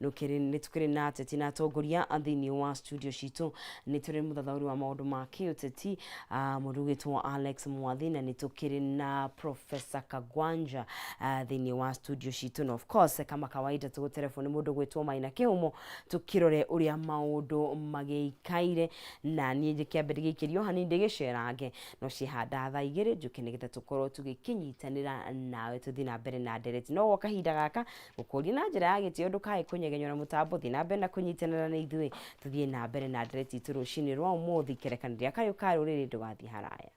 Nĩ tũkĩrĩ na ateti na atongoria thĩinĩ wa studio citũ. Nĩ tũrĩ mũthathaũri wa maũndũ ma kĩũteti, mũndũ ũgwĩtwo Alex Mwathi, na nĩ tũkĩrĩ na Professor Kagwanja thĩinĩ wa studio citũ. Na of course, kama kawaida, tũgũterebwo nĩ mũndũ ũgwĩtwo Maina Kĩhumo, tũkĩrore ũrĩa maũndũ magĩikaire. Na niĩ njĩkĩambe ndĩgĩikĩrio hanini ndĩgĩcerange, no ciĩhanda thaa 2 njũke nĩgetha tũkorwo tũgĩkĩnyitanĩra nawe tũthiĩ na mbere na ndereti. No gwa kahinda gaka gũkũria na njĩra ya gĩtĩo, ndũkae kũnyegenyora mũtambo, thiĩ na mbere na kũnyitanĩra na ithuĩ tũthiĩ na mbere na ndereti itũ rũcinĩ rwa ũmũthĩ. Kerekanĩria kayũ ka rũrĩrĩ, ndũgathiĩ haraya.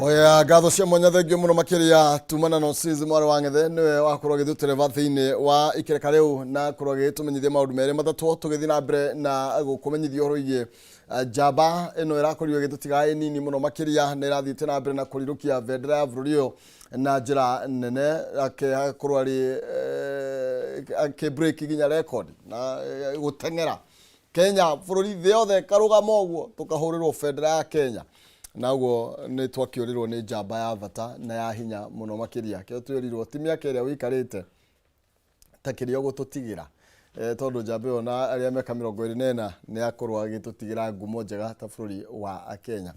Oya, ngatho cia mwanya, thengio muno makiria tumana no Sis mwarĩ wa Ng'ethe, nĩwe wakorwo agĩtũtereba thĩinĩ wa ikereka rĩu na korwo agĩtũmenyithia maũndũ merĩ matatũ. Tũgĩthiĩ na mbere na gũkũmenyithia ũhoro wĩgiĩ njamba ĩno ĩrakorirwo ĩgĩtũtiga ĩ nini mũno makĩria, na ĩrathiĩte na mbere na kũrirũkia bendera ya bũrũri ũyũ na njĩra nene, akorwo arĩ akĩ break nginya record na gũteng'era Kenya bũrũri thĩ yothe karũgama ũguo tũkahũrĩrwo bendera ya Kenya. Na ũguo nĩ twakĩũrĩrwo nĩ njamba ya bata na ya hinya mũno makĩria. Kĩo twĩrirwo ti mĩaka ĩrĩa ũikarĩte ta kĩrĩa ũgũtũtigĩra, tondũ njamba ĩyo na arĩa mĩaka 24 nĩ akorwo agĩtũtigĩra ngumo njega ta bũrũri wa Kenya.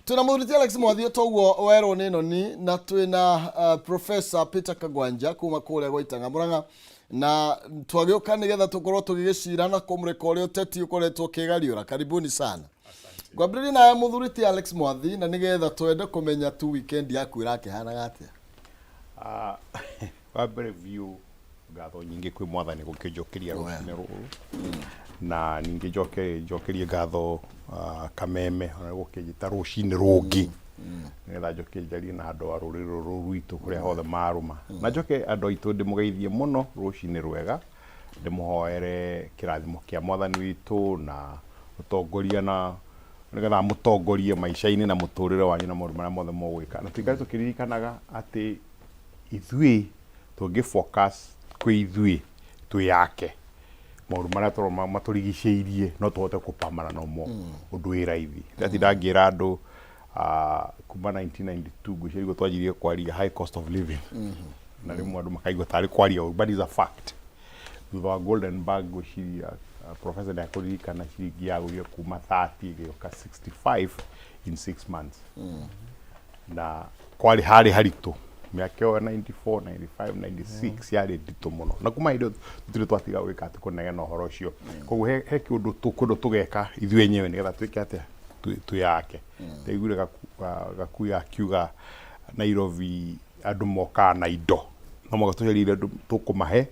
Twĩna mũthuri ti Alex Mwathi, toguo werwo nĩ noni, na twĩna Professor Peter Kagwanja kuma kũrĩa gwa Itang'a Mũrang'a, na twagĩũka nĩgetha tũkorwo tũgĩgĩcira na kũmũrĩka ũrĩa ũteti ũkoretwo ũkĩgariũra. Karibuni sana. Ngwambĩrĩria nawe mũthuri ti Alex Mwathi, na nĩgetha twende kũmenya tu weekend yaku ĩrakĩhanaga atĩa? Wa mbere biũ, ngatho nyingĩ kwĩ Mwathani gũkĩnjokeria rũcinĩ rũrũ, na ningĩ njoke njokerie ngatho Kameme ona gũkĩnjĩta rũcinĩ rũngĩ nĩgetha njoke njarie na andũ a rũrĩrĩ rũrũ rwitũ kũrĩa hothe marũma, na njoke andũ aitũ ndĩmũgeithie mũno rũcinĩ rwega, ndĩmũhoere kĩrathimo kĩa Mwathani witũ na ũtongoria, na nĩgetha amũtongorie maica-inĩ na mũtũrĩre wanyu na maũndũ marĩa mothe mũgwĩka, na tũikare tũkĩririkanaga atĩ ithuĩ tũngĩ focus kwĩ ithuĩ twĩ yake, maũndũ marĩa tũrona matũrigicĩirie no tũhote kũpambana namo ũndũ wĩ raithi. Ndatinda ngĩra andũ kuma 1992 ngwĩciria nĩguo twanjirie kwaria high cost of living, na rĩmwe andũ makaigua tarĩ kwaria ũru, but is a fact. Thutha wa Golden Bag, ngwĩciria professor nĩ akũririkana, ciringi yagũire kuma 30 ĩgĩũka 65 in 6 months, na kwarĩ harĩ haritũ. Mĩaka ĩyo ya 94, 95, 96 yarĩ nditũ mũno, na kuma hĩndĩ ĩyo tũtirĩ twatiga gwĩka atĩ kũnegena ũhoro ũcio. Koguo he kĩũndũ tũkwendwo tũgeka ithuĩ enyewe nĩgetha twĩke atĩa, twĩyake. Ndaiguire Gakuya akiuga Nairobi andũ mokaga na indo, no mũhaka tũcarie iria andũ tũkũmahe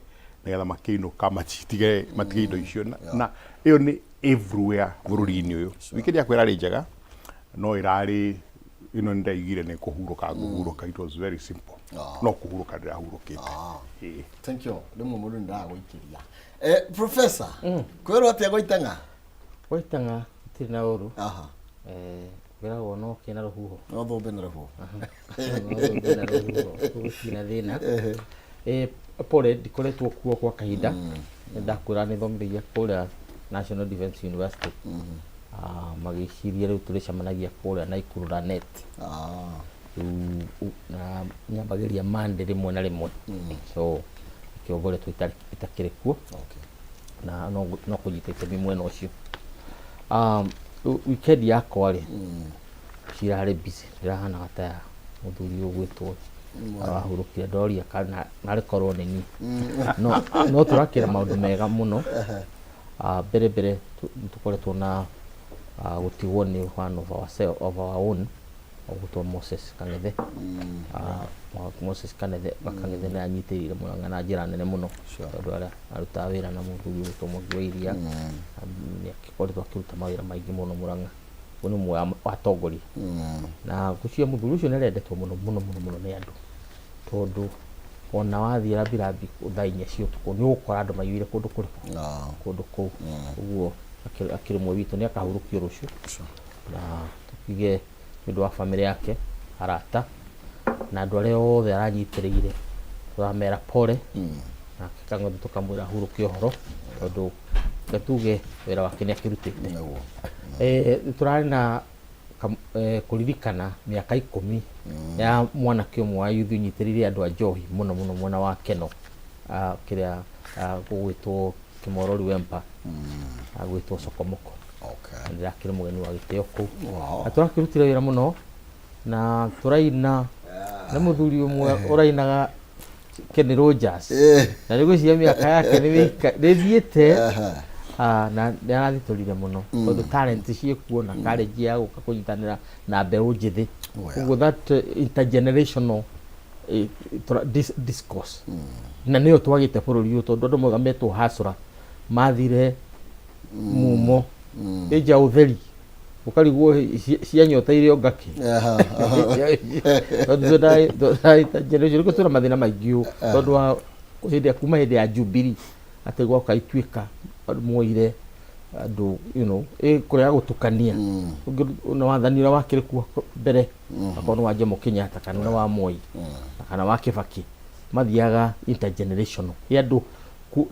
nĩgetha makĩinũka matige matige indo icio, na ĩyo nĩ everywhere bũrũri-inĩ ũyũ. Weekend yakwa ĩrarĩ njega, no ĩrarĩ ĩno nĩ ndaiguire nĩ kũhurũka ngũhurũka. It was very simple, no kũhurũka ndĩrahurũkĩte. Ĩĩ. Thank you. Rĩmwe mũndũ nĩ ndagũikĩria. Professor, kwĩrwo atĩa gwaitang'a? Gwaitang'a gũtirĩ na ũru. Kwĩragwo no kĩna rũhuho. No thũmbĩ na rũhuho. No thũmbĩ na rũhuho, gũtirĩ na thĩna. Pole, ndikoretwo kuo kwa kahinda. Nĩ ndakwĩra nĩ thomithagia kũrĩa National Defence University. Magĩciria rĩu tũrĩcemanagia kũrĩa Naikuru Lanet. Rĩu na nyambagĩrĩria Monday rĩmwe na rĩmwe. So nĩkĩo ngoretwo itakĩrĩ kuo. Na no kũnyita itemi mwena ũcio. Rĩu weekend yakwa rĩ, cirarĩ busy, ndĩrahanaga ta ya mũthuri ũyũ ũgwĩtwo arahurũkire, ndoria kana narĩ korwo nĩ niĩ. No tũrakĩra maũndũ mega mũno. Mbere mbere nĩ tũkoretwo na gũtigwo nĩ one of our own. Ũgwĩtwo Moses Kang'ethe. Moses Kang'ethe Kang'ethe nĩ anyitĩrĩire Murang'a na njĩra nene mũno, tondũ arĩa arutaga wĩra na mũthuri ũgwĩtwo Mwangi wa Iria, nĩ agĩkoretwo akĩruta mawĩra maingĩ mũno Murang'a. Ũyũ nĩ ũmwe wa atongoria, na ngwĩciria mũthuri ũcio nĩ arendetwo mũno mũno mũno mũno nĩ andũ, tondũ ona wathiĩ Rambirambi thaa 4 cia ũtukũ nĩ ũgũkora andũ maiyũire kũndũ kũrĩkũ? Kũndũ kũu. Ũguo akĩrĩ ũmwe witũ, nĩ akahurũkio rũciũ, na tũkige nĩ ũndũ wa bamĩrĩ yake, arata na andũ arĩa othe aranyitĩrĩire, tũramera pole. Nake Kang'ethe tũkamwĩra ahurũke ũhoro, tondũ reke tuge wĩra wake nĩ akĩrutĩte. Tũrarĩ na kũririkana mĩaka 10 ya mwanake ũmwe wa youth ũnyitĩrĩire andũ a njohi mũno mũno mwena wa Keno, kĩrĩa gũgwĩtwo Kĩmorori Wempa, agwĩtwo Sokomoko. Na ndĩrakĩrĩ mũgeni wa gĩtĩo kũu. Na tũrakĩrutire wĩra mũno na tũraina na mũthuri ũmwe ũrainaga Kenny Rogers, na nĩ gwĩciria mĩaka yake nĩ ĩthiĩte, na nĩ arathitũrire mũno, tondũ talent ciĩkuo na courage ya gũka kũnyitanĩra na mbeũ njĩthĩ. Ũguo that intergenerational discourse na nĩyo twagĩte bũrũri ũyũ, tondũ andũ mauga metwo hasũra mathire mumo ĩnja ũtheri ũkarigwo cia nyota irio ngakĩ, tondũ generation rĩu twĩna mathĩna maingĩ ũũ, tondũ wa hĩndĩ ya kuma hĩndĩ ya Jubilee atĩ gwoka ituĩka andũ moire andũ kũrega gũtukania. Ũngĩ na wathani ũrĩa wakĩrĩ kuo mbere, akorwo nĩ wa Jomo Kenyatta kana nĩ wa Moi na kana wa Kibaki, mathiaga intergenerational ĩ andũ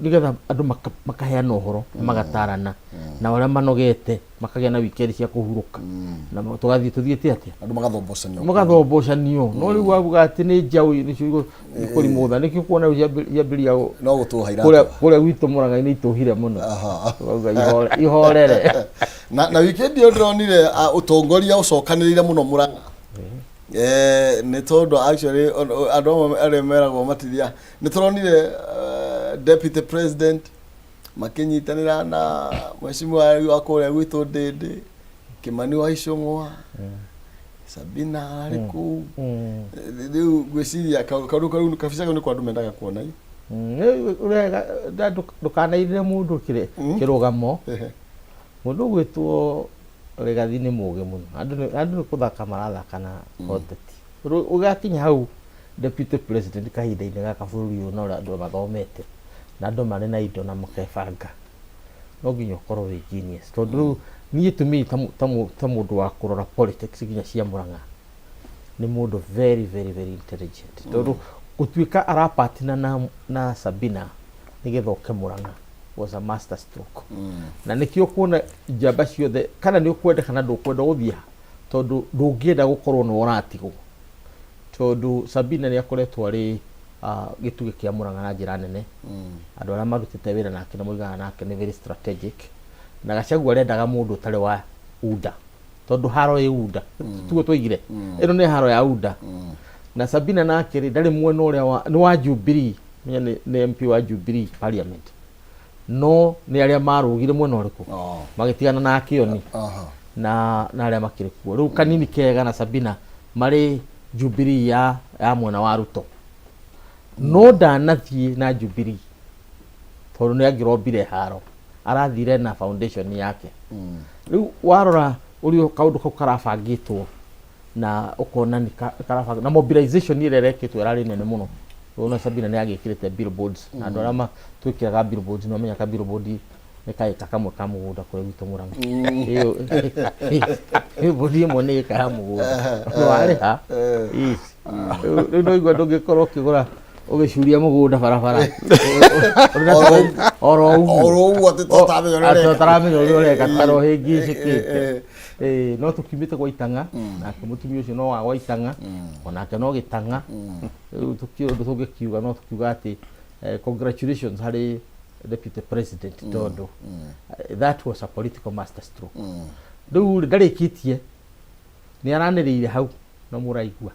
nĩgetha andũ makaheana ũhoro na magatarana, na arĩa manogete makagĩa na weekend cia kũhurũka, na tũgathiĩ tũthiĩte atĩa? Andũ magathobocanio. Mũgathobocanio, no rĩu wabuga atĩ nĩ njaũ nĩcio ikũrimũtha, nĩkĩo kuona rĩu ciambĩrĩria no gũtũha. Kũrĩa kũrĩa gwitũ Mũrang'a-inĩ itũhire mũno. Ũkauga ihorere. Na weekend ĩyo ndĩronire ũtongoria ũcokanĩrĩire mũno Mũrang'a. Nĩ tondũ actually andũ amwe arĩa meragwo matithia, nĩ tũronire deputy president makĩnyitanĩra na mheshimiwa wa kũrĩa gwitũ Ndĩndĩ Kĩmani wa Icũng'wa, Sabina ararĩ kũu. Rĩu ngwĩciria kaũndũ kau kabica kau nĩko andũ mendaga kuona i. Ndũkanairĩre mũndũ kĩrũgamo. Mũndũ ũgwĩtwo Rigathi nĩ mũgĩ mũno. Andũ nĩ kũthaka marathaka na ũteti. Rĩu ũgakinya hau deputy president kahinda-inĩ gaka bũrũri ũyũ, na ũrĩa andũ mathomete na andũ marĩ na indo na makebanga, no nginya ũkorwo wĩ genius, tondũ rĩu niĩ to me ta mũndũ wa kũrora politics nginya cia Murang'a, nĩ mũndũ very very very intelligent, tondũ gũtuĩka arapatina na Sabina nĩgetha oke Murang'a was a master stroke. Na nĩkĩo kuona njamba ciothe, kana nĩ ũkwenda kana ndũkwenda gũthiĩ ha, tondũ ndũngĩenda gũkorwo nĩwe ũratigwo, tondũ Sabina nĩ akoretwo arĩ gĩtugĩ kĩa Murang'a na njĩra nene. Andũ arĩa marutĩte wĩra nake na moigaga nake nĩ very strategic, na Gachagua arendaga mũndũ ũtarĩ wa UNDA, tondũ haro ĩ UNDA, tuo twaigire ĩno nĩ haro ya UNDA. Na Sabina nake rĩ, ndarĩ mwena ũrĩa wa nĩ wa Jubilee. Menya nĩ MP wa Jubilee parliament, no nĩ arĩa marũgire mwena ũrĩkũ? Magĩtigana na Kĩoni na arĩa makĩrĩ kuo rĩu kanini kega na Sabina marĩ Jubilee ya mwena wa Ruto, no ndanathiĩ na Jubilee tondũ nĩ angĩrombire haro, arathire na foundation yake. Rĩu warora ũrĩa kaũndũ kau karabangĩtwo na ũkona nĩ karabanga, na mobilization ĩrĩa ĩrekĩtwo ĩrarĩ nene mũno. Ũrona Sabina nĩ agĩkĩrĩte billboards, na andũ arĩa twĩkĩraga billboards nĩ mamenya ka billboard nĩ kaĩka kamwe ka mũgũnda kũrĩa gwitũ Mũrang'a. Ĩyo billboard ĩmwe nĩ ĩka ya mũgũnda nĩ warĩha. Rĩu no igua ndũngĩkorwo ũkĩgũra ũgĩcuria mũgũnda barabara oro ũguo. Oro ũguo atĩ tũtaramenya ũrĩa ũreka. Tũtaramenya ũrĩa ũreka taro hĩngĩcĩkĩte. No tũkiumĩte gwa Itang'a, nake mũtumia ũcio no wa gwa Itang'a, onake no gĩtang'a. Rĩu ũndũ tũngĩkiuga, no tũkiuga atĩ congratulations harĩ deputy president, tondũ that was a political master stroke. Rĩu rĩ, ndarĩkĩtie, nĩ aranĩrĩire hau na mũraigua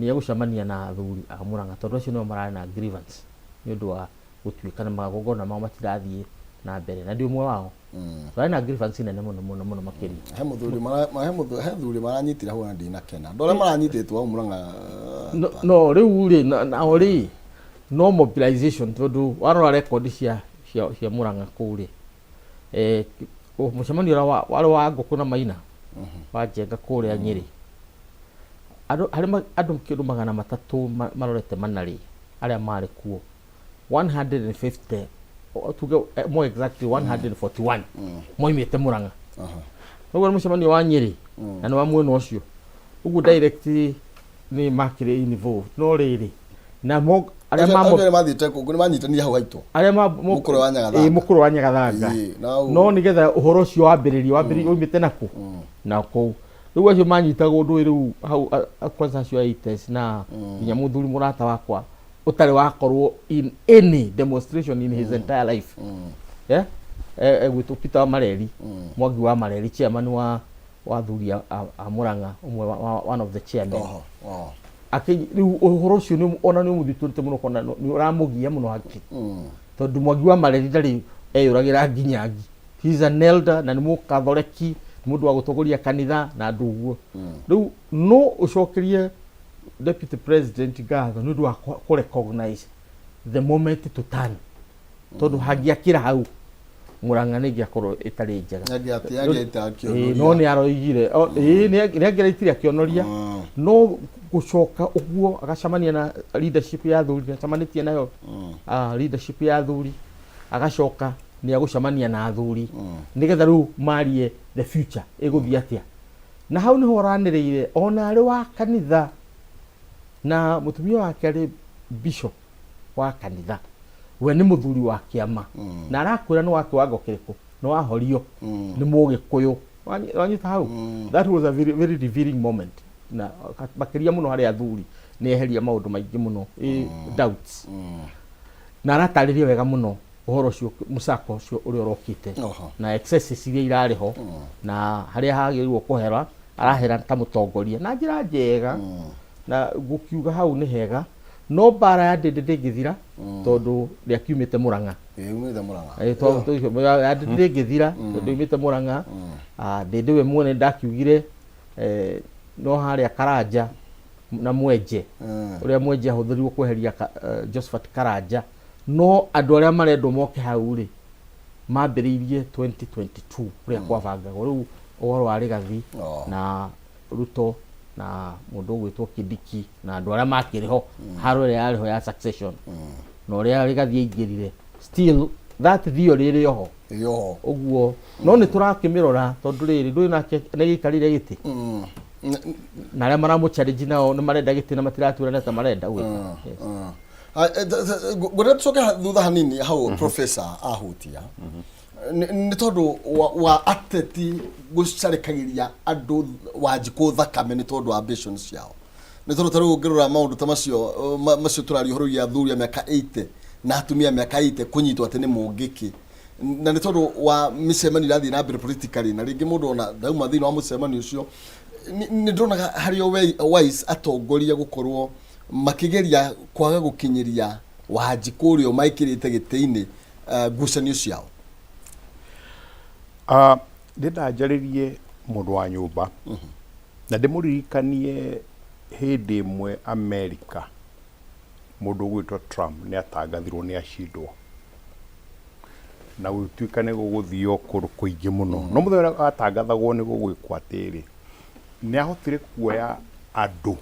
nĩ egũcemania na athuri a Murang'a, tondũ acio nĩo mararĩ na grievance nĩ ũndũ wa gũtuĩka na magongona mao matirathiĩ Na mbere na ndi ũmwe wao. Twarĩ na grievance nene mũno mũno mũno makĩria. He mũthuri mara he mũthuri he thuri maranyitire hau na ndinakena. Andũ arĩa maranyitĩtwo hau Murang'a. No, no rĩu rĩ nao rĩ no mobilization, tondũ warora rekondi cia Murang'a kũu rĩ, mũcemanio ũrĩa warĩ wa ngũkũ na maina wa Njenga kũrĩa Nyĩrĩ, andũ harĩ andũ kĩndũ 300 marorete 400 rĩ, arĩa marĩ kuo 150, tuge more exactly 141 moimĩte Murang'a. Ũguo nĩ mũcemanio wa Nyĩrĩ na nĩ wa mwena ũcio ũguo direct nĩ makĩrĩ involved, no rĩrĩ na mo arĩa ma arĩa mathiĩte kũu nĩ manyitanire hau haitũ. Arĩa ma Mũkũrwe wa Nyagathanga. Ĩĩ, mũkũrwe wa Nyagathanga. Ĩĩ, na hau- No nĩgetha ũhoro ũcio wambĩrĩrie oimĩte nakũ na kũu rĩu acio manyitagwo ndũĩ rĩu hau kwanza acio a ITES na nginya mũthuri mũrata wakwa ũtarĩ wakorwo in any demonstration in his entire life, yeah? Egwĩtwo Peter wa Mareri, Mwangi wa Mareri, chairman wa athuri a Murang'a, ũmwe one of the chairmen. Oho, oho. Akĩ rĩu ũhoro ũcio nĩ ona nĩ ũmũthitũrĩte mũno kona nĩ ũramũgia mũno hakiri, tondũ Mwangi wa Mareri ndarĩ eyũragĩra nginyangi. He is an elder na nĩ mũkathoreki, nĩ mũndũ wa gũtongoria kanitha na andũ ũguo. Rĩu no ũcokerie deputy president ngatho nĩ ũndũ wa kũ recognize the moment to turn, tondũ hangĩakĩra hau Murang'a nĩ ĩngĩakorwo ĩtarĩ njega. Angĩaita. Ĩĩ, no nĩ aroigire ĩĩ nĩ angĩraitire akĩonoria, no gũcoka ũguo agacemania na leadership ya athuri, acemanĩtie nayo leadership ya athuri, agacoka nĩ agũcemania na athuri nĩgetha rĩu marie the future ĩgũthiĩ atĩa. Na hau nĩho ũranĩrĩire ona arĩ wa kanitha na mũtumia wake arĩ bishop wa kanitha, we nĩ mũthuri wa kĩama na arakwĩra nĩ wa kĩwango kĩrĩkũ, nĩ wahorio nĩ mũgĩkũyũ. Wanyita hau? That was a very, very revealing moment na makĩria mũno harĩ athuri nĩ eheria maũndũ maingĩ mũno, doubts, na aratarĩria wega mũno ũhoro ũcio, mũcako ũcio ũrĩa ũrokĩte na excesses iria irarĩ ho na harĩa hagĩrĩirwo kũhera arahera ta mũtongoria na njĩra njega. Na gũkiuga hau nĩ hega, no mbara ya Ndĩndĩ ndĩngĩthira tondũ rĩakiumĩte Murang'a. Ĩĩ, umĩte Murang'a. Ya Ndĩndĩ ndĩngĩthira tondũ yumĩte Murang'a. Ndĩndĩ we mwene ndakiugire no harĩa Karanja na Mwenje, ũrĩa Mwenje ahũthĩrirwo kweheria Josephat Karanja, no andũ arĩa marendwo moke hau rĩ mambĩrĩirie 2022 kũrĩa kwabangagwo rĩu ũhoro wa Rigathi na Ruto na mũndũ ũgwĩtwo Kindiki na andũ arĩa makĩrĩ ho, haro ĩrĩa yarĩ ho ya succession na ũrĩa Rigathi aingĩrire, still that theory ĩrĩ oho. Ĩrĩ oho. Ũguo no nĩ tũrakĩmĩrora tondũ rĩrĩ ndũĩ nake nĩ gĩikarĩire gĩtĩ na arĩa maramũ challenge nao nĩ marenda gĩtĩ na matiratuĩra ta marenda gwĩka. Yes. Ngwenda tũcoke thutha hanini hau professor ahutia nĩ tondũ wa ateti gũcarĩkagĩria andũ Wanjikũ thakame nĩ tondũ wa ambitions ciao, nĩ tondũ ta rĩu ũngĩrora maũndũ ta macio macio tũraria ũhoro wĩgiĩ athuri a mĩaka 80 na atumia a mĩaka 80 kũnyitwo atĩ nĩ mũngĩkĩ, na nĩ tondũ wa mĩcemanio ĩrathiĩ na mbere politically, na rĩngĩ mũndũ ona ndauma thĩinĩ wa mũcemanio ũcio, nĩ ndĩronaga harĩ o wise atongoria gũkorwo makĩgeria kwaga gũkinyĩria Wanjikũ ũrĩa maĩkĩrĩte gĩtĩ-inĩ ngucanio ciao. Ndĩrenda njarĩrie mũndũ wa nyũmba na ndĩmũririkanie hĩndĩ ĩmwe Amerika mũndũ ũgwĩtwo Trump nĩ atangathirwo nĩ acindwo na gũgĩtuĩka nĩ gũgũthio kũndũ kũingĩ mũno, no mũthenya ũrĩa atangathagwo nĩ gũgwĩkwo atĩrĩ, nĩ ahotire kuoya andũ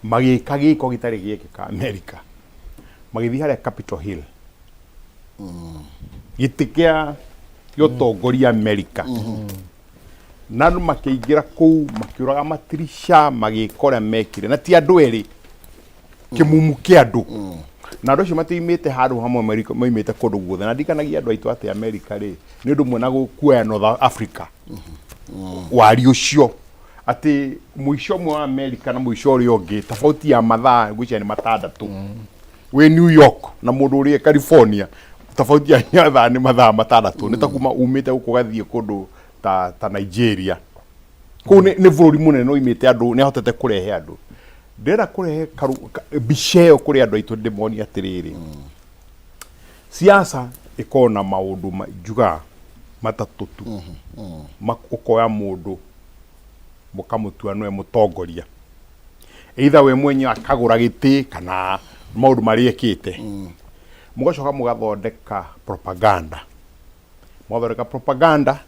magĩka gĩko gĩtarĩ gĩekĩka Amerika, magĩthiĩ harĩa Capitol Hill, gĩtĩ kĩa ũtongoria Amerika, na andũ makĩingĩra kũu makĩũraga matirisha, magĩka ũrĩa mekire, na ti andũ erĩ, kĩmumu kĩa andũ, na andũ acio matiumĩte handũ hamwe Amerika, maumĩte kũndũ guothe. Na ndirikanagia andũ aitũ atĩ Amerika rĩ nĩ ũndũ ũmwe na kuoya North Africa, wari ũcio atĩ mũico ũmwe wa Amerika na mũico ũrĩa ũngĩ tofauti ya mathaa ngwĩciria nĩ 6 wĩ New York na mũndũ ũrĩa California, tofauti ya mathaa nĩ mathaa 6, nĩ ta kuma umĩte gũkũ ũgathiĩ kũndũ ta Nigeria. Kũu nĩ bũrũri mũnene ũimĩte andũ, nĩ ahotete kũrehe andũ. Ndĩrenda kũrehe mbica ĩyo kũrĩ andũ aitũ, ndĩmonie atĩrĩrĩ, siasa Ĩkoragwo na maũndũ njugaga matatũ tu. Ũkoya mũndũ mũkamũtua nĩwe mũtongoria, either we mwenyewe akagũra gĩtĩ kana maũndũ marĩa ekĩte, mũgacoka mũgathondeka propaganda, mwathondeka propaganda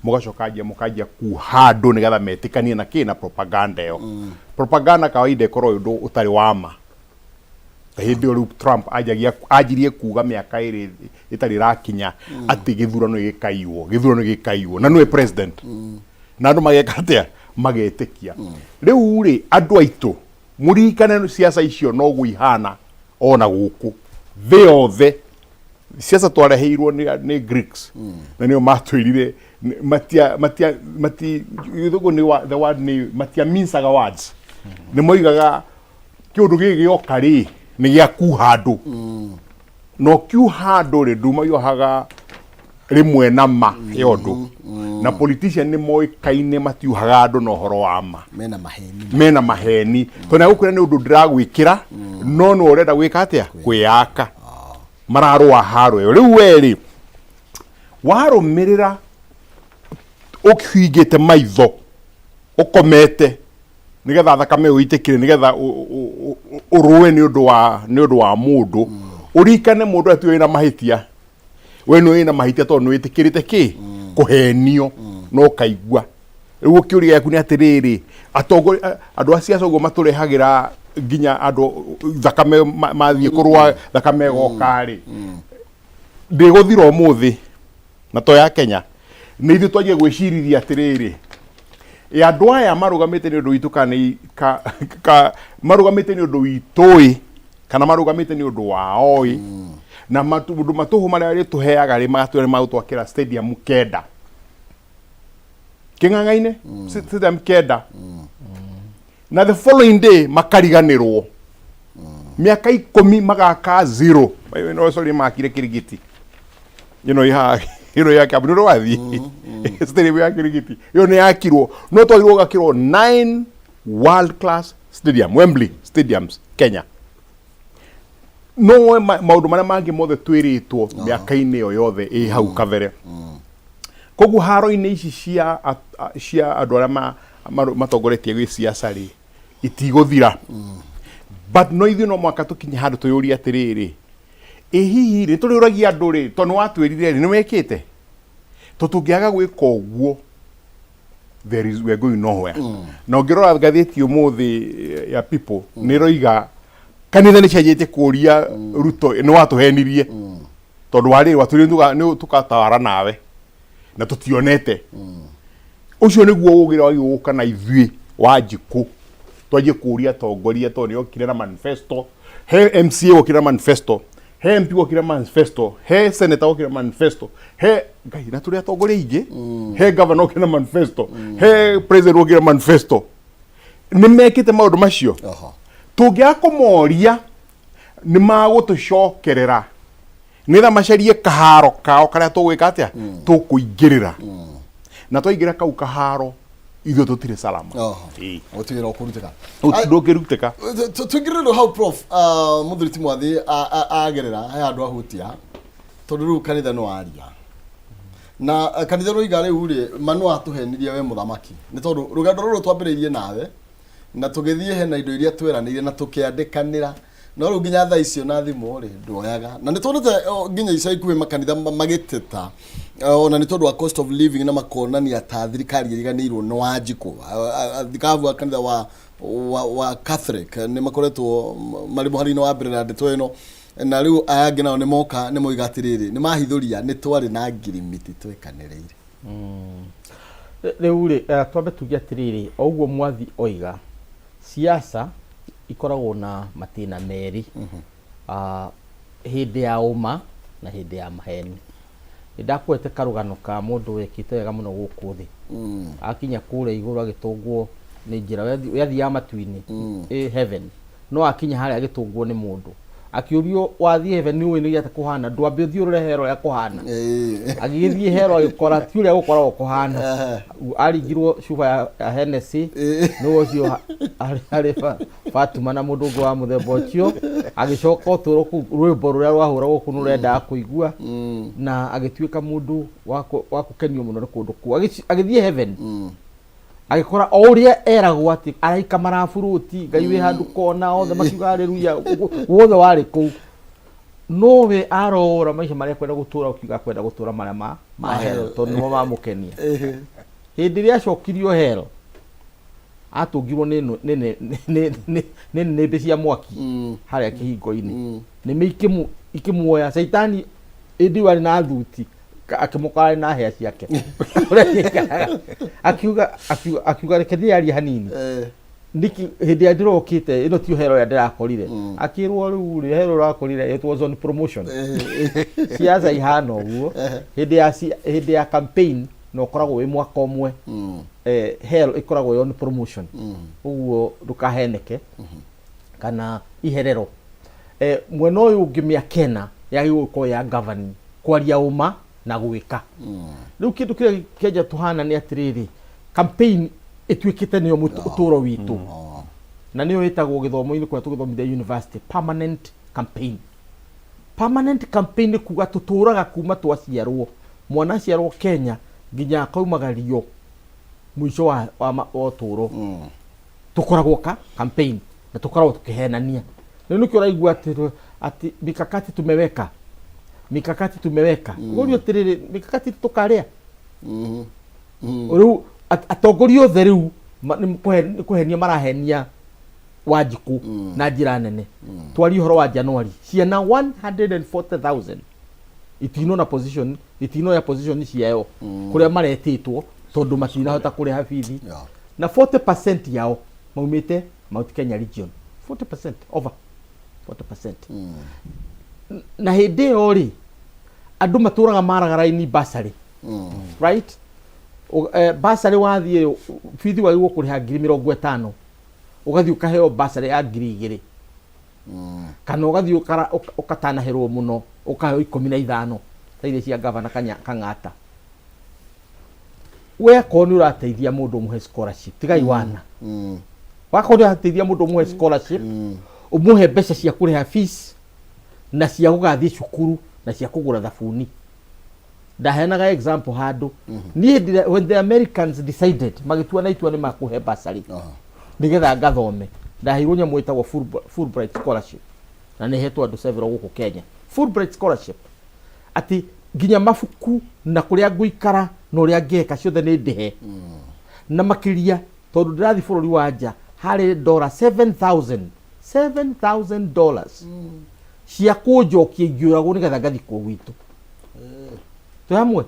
mũgacoka anjia mũkanjia kuha andũ nĩgetha metĩkanie na kĩ na propaganda ĩyo. Propaganda kawaida ĩkorwo ũndũ ũtarĩ wa ma. Ta hĩndĩ ĩyo rĩu Trump anjagia anjirie kuga mĩaka ĩrĩ ĩtarĩ ĩrakinya atĩ gĩthurano gĩkaiywo, gĩthurano gĩkaiywo, na nĩwe president, na andũ mageka atĩa? Magetĩkia. Rĩu rĩ, andũ aitũ, mũririkane ciaca icio noguo ihana ona gũkũ thĩ yothe. Ciaca twareheirwo nĩ Greeks, na nĩo matwĩrire matia matia mati gĩthũngũ nĩ the word nĩ matia mincaga words. Nĩ moigaga kĩũndũ gĩkĩ gĩoka rĩ, nĩ gĩa kuha andũ, na ũkiuha andũ rĩ, nduma yohaga rĩmwe na ma ya ũndũ. Na politician nĩ moĩkaine matiuhaga andũ na ũhoro wa ma. Mena maheni. Mena maheni, tondũ nĩagũkwĩra nĩ ũndũ ndĩragwĩkĩra, no nĩ ũrenda gwĩka atĩa? Kwĩyaka. Mararũa haro ĩyo. Rĩu we rĩ, warũmĩrĩra ũhingĩte maitho, ũkomete, nĩgetha thakame ĩyo ĩitĩkĩre, nĩgetha ũrũe nĩ ũndũ wa mũndũ. Ũririkane mũndũ atiwe wĩna mahĩtia, we nĩ wĩna mahĩtia, tondũ nĩ wĩtĩkĩrĩte kĩ kũhenio na ũkaigua. Rĩu kĩũria gĩaku nĩ atĩrĩrĩ, atongoria, andũ a ciaca ũguo matũrehagĩra nginya andũ thakame mathiĩ kũrũa, thakame ĩgoka rĩ, ndĩgũthira ũmũthĩ. Na to ya Kenya, nĩ ithuĩ twanjie gwĩcirithia atĩrĩrĩ, ĩ andũ aya marũgamĩte nĩ ũndũ witũ kana nĩ ka marũgamĩte nĩ ũndũ witũ ĩ, kana marũgamĩte nĩ ũndũ wao ĩ? Na maũndũ matũhũ marĩa rĩtũheaga rĩ, magatwĩra nĩ magũtwakĩra stadium 9 kĩng'ang'a-inĩ, stadium 9, na the following day makariganĩrwo. Mĩaka 10 magaka zero. No sorry, makire Kirigiti ĩno ĩhaha, ĩno ya Kiambu, nĩ wathiĩ stadium ya Kirigiti ĩyo nĩ yakirwo, no twagĩrĩirwo gakĩrwo nine world class stadium, Wembley stadiums Kenya. No woe maũndũ marĩa mangĩ mothe twĩrĩtwo mĩaka-inĩ ĩyo yothe ĩ hau kabere. Koguo haro-inĩ ici cia andũ arĩa matongoretie gwĩ ciaca rĩ, itigũthira, but no ithuĩ no mwaka tũkinye handũ twĩyũrie atĩrĩrĩ, ĩ hihi rĩ, tũrĩũragia andũ rĩ, tondũ nĩ watwĩrire rĩ, nĩ wekĩte? To tũngĩaga gwĩka ũguo, there is, we are going nowhere. Na ũngĩrora ngathĩti ũmũthĩ ya People, nĩ ĩroiga kanitha nĩ cianjĩtie kũria Ruto, nĩ watũhenirie, tondũ warĩ watwĩrire nĩ tũgatawara nawe na tũtionete. Ũcio nĩguo ũgĩ ũrĩa wagĩrĩirwo gũka na ithuĩ Wanjikũ, twanjie kũria atongoria, tondũ nĩ okire na manifesto. He MCA wokire na manifesto, he MP wokire na manifesto, he senator wokire na manifesto, he Ngai na tũrĩ atongoria aingĩ, he governor wokire na manifesto, he president wokire na manifesto. Nĩ mekĩte maũndũ macio? Tũngĩaga kũmoria, nĩ magũtũcokerera nĩgetha macarie kaharo kao karĩa tũgwĩka atĩa, tũkũingĩrĩra. Na twaingĩra kau kaharo, ithuĩ tũtirĩ salama. Ĩĩ. Gũtirĩ ũkũrutĩka. Ndũngĩrutĩka. Tũingĩrĩre rĩu hau, prof. Mũthuri ti Mwathi agerera he handũ ahutia, tondũ rĩu kanitha nĩ waria na kanitha rũiga rĩu rĩ, ma nĩ watũhenirie we mũthamaki, nĩ tondũ rũgendo rũrũ twambĩrĩirie nawe na tũgĩthiĩ hena indo iria tweranĩire na tũkĩandĩkanĩra, no rĩu nginya thaa icio na thimũ rĩ, nduoyaga. Na nĩ tuonete nginya ica ikuhĩ makanitha magĩteta ona nĩ tondũ wa cost of living, na makonania ta thirikari ĩriganĩirwo nĩ Wanjikũ. Thikabu a kanitha wa Catholic nĩ makoretwo marĩ mũhari-inĩ wa mbere na ndeto ĩno, na rĩu aya angĩ nao nĩ moka nĩ moiga atĩrĩrĩ, nĩ mahithũria nĩ twarĩ na ngirimiti twekanĩrĩire. Rĩu rĩ, twambe tuge atĩrĩrĩ, o ũguo Mwathi oiga, siasa ikoragwo na matĩna merĩ, hĩndĩ ya ũma na hĩndĩ ya maheni. Nĩ ndakũhete karũgano ka mũndũ wekĩte wega mũno gũkũ thĩ, akinya kũrĩa igũrũ agĩtũngwo nĩ njĩra, we athiaga matu-inĩ, ĩ heaven, no akinya harĩa agĩtũngwo nĩ mũndũ. Akĩũrio, wathiĩ heaven nĩ ũĩ nĩ atĩa kũhana? Ndwambe ũthiĩ ũrore hero ũrĩa kũhana. Agĩgĩthiĩ hero agĩkora ti ũrĩa gũkoragwo kũhana. Aringirwo cuba ya Hennessy, nĩwe ũcio arĩ Fatuma na mũndũ ũngĩ wa mũthemba ũcio. Agĩcoka ũtũũro kũu, rwĩmbo rũrĩa rwahũragwo kũu nĩrwendaga kũigua, na agĩtuĩka mũndũ wa kũkenio mũno nĩ kũndũ kũu. Agĩthiĩ heaven, agĩkora o ũrĩa eragwo atĩ araika maraburuti, Ngai wĩ handũ kona, othe makiuga haleluya, wothe warĩ kũu. Nowe arora maica marĩa akwenda gũtũra, ũkiuga akwenda gũtũra marĩa ma hell, tondũ nĩmo mamũkenia. Hĩndĩ ĩrĩa acokirio hell, atũngirwo nĩ nĩnĩmbĩ cia mwaki harĩa kĩhingo-inĩ, nĩmĩ ikĩmuoya. Caitani hĩndĩ ĩyo arĩ na thuti, akĩmũkora arĩ na hĩa ciake. Ũrĩa ciaikaraga. Akiuga reke ndĩyarie hanini. Nĩkĩ hĩndĩ ĩrĩa ndĩrokĩte ĩno tiyo hero ĩrĩa ndĩrakorire? Akĩrwo rĩu rĩ, hero ũrakorire, it was on promotion. Ciaca ihana ũguo, hĩndĩ ya campaign na ũkoragwo wĩ mwaka ũmwe, hell ĩkoragwo ĩ on promotion. Ũguo ndũkaheneke kana iherero. Mwena ũyũ ũngĩ, mĩaka 4 yagĩrĩirwo gũkorwo ya governing, kwaria ũma na gwĩka. Rĩu kĩndũ kĩrĩa kĩenja tũhana nĩ atĩrĩrĩ, campaign ĩtuĩkĩte nĩyo ũtũũro witũ, na nĩyo ĩtagwo gĩthomo-inĩ kũrĩa tũgĩthomithia university permanent campaign. Permanent campaign nĩ kuga tũtũraga kuma twaciarwo, mwana aciarwo Kenya nginya akaumagario mũico wa ũtũũro, tũkoragwo ka campaign na tũkoragwo tũkĩhenania. Rĩu nĩkĩo ũraigua atĩ mikakati tumeweka, mikakati tumeweka. Ũrio atĩrĩrĩ, mikakati tũkarĩa? Rĩu atongoria othe rĩu nĩ kũhenia marahenia Wanjikũ na njĩra nene. Twarie ũhoro wa January, ciana 140,000 itinona position, itinoya position ciayo kũrĩa maretĩtwo tondũ matinahota kũrĩha bithi, na 40% yao maumĩte Mount Kenya region, 40%, over 40%. Na hĩndĩ ĩyo rĩ, andũ matũraga maraga raini bursary, right? Bursary wathiĩ bithi wagĩrĩirwo kũrĩha 50,000, ũgathiĩ ũkaheo bursary ya 2,000, kana ũgathiĩ ũkatanahĩrwo mũno ũkaheo 15 ta iria cia gavana Kang'ata. We akorwo nĩ ũrateithia mũndũ, ũmũhe scholarship, tigai wana. Wakorwo nĩ ũrateithia mũndũ, ũmũhe scholarship, ũmũhe mbeca cia kũrĩha fees na cia gũgathiĩ cukuru na cia kũgũra thabuni. Ndaheanaga example handũ niĩ when the Americans decided, magĩtua na itua nĩ makũhe bursary nĩgetha ngathome, ndaheirwo nyamũ ĩtagwo Fulbright scholarship, na nĩ hetwo andũ several gũkũ Kenya Fulbright scholarship, atĩ nginya mabuku na kũrĩa ngũikara na ũrĩa ngeka ciothe nĩ ndĩhe, na makĩria tondũ ndĩrathiĩ bũrũri wa nja harĩ dola 7000, $7000 cia kũnjokia ingĩũragwo nĩgetha ngathikwo gwitũ. Twĩ hamwe?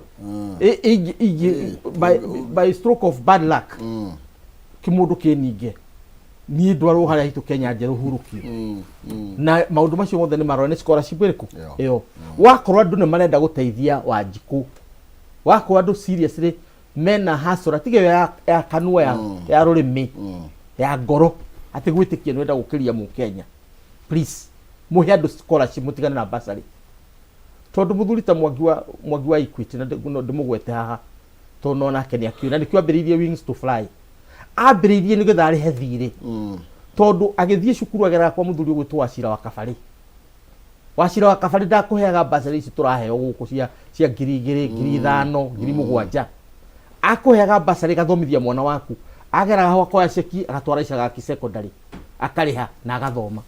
By stroke of bad luck kĩmũndũ kĩninge niĩ ndwarwo harĩa hitũ Kenya njerũ hurũkio, na maũndũ macio mothe nĩ marora nĩ scholarship ĩrĩkũ ĩyo. Wakorwo andũ nĩ marenda gũteithia Wanjikũ, wakorwo andũ seriously mena hasara, tiga ĩyo ya kanua, ya rũrĩmĩ, ya ngoro, atĩ gwĩtĩkia nĩ wenda gũkĩria mũkenya, please mũhe andũ scholarship, mũtigane na bursary, tondũ mũthuri ta Mwangi wa Equity, na no ndĩmũgwete haha tondũ no nake nĩ akĩũĩ na nĩkĩo ambĩrĩirie Wings to Fly, ambĩrĩirie nĩgetha arĩhe thirĩ, tondũ agĩthiĩ cukuru ageraga kwa mũthuri ũgwĩtwo Wacira wa Kabarĩ. Wacira wa Kabarĩ ndakũheaga bursary ici tũraheo gũkũ cia 2,000, 5,000, 7,000. Akũheaga bursary ĩgathomithia mwana waku. Ageraga ho akoya ceki agatwara Icagaki Secondary, akarĩha na agathoma.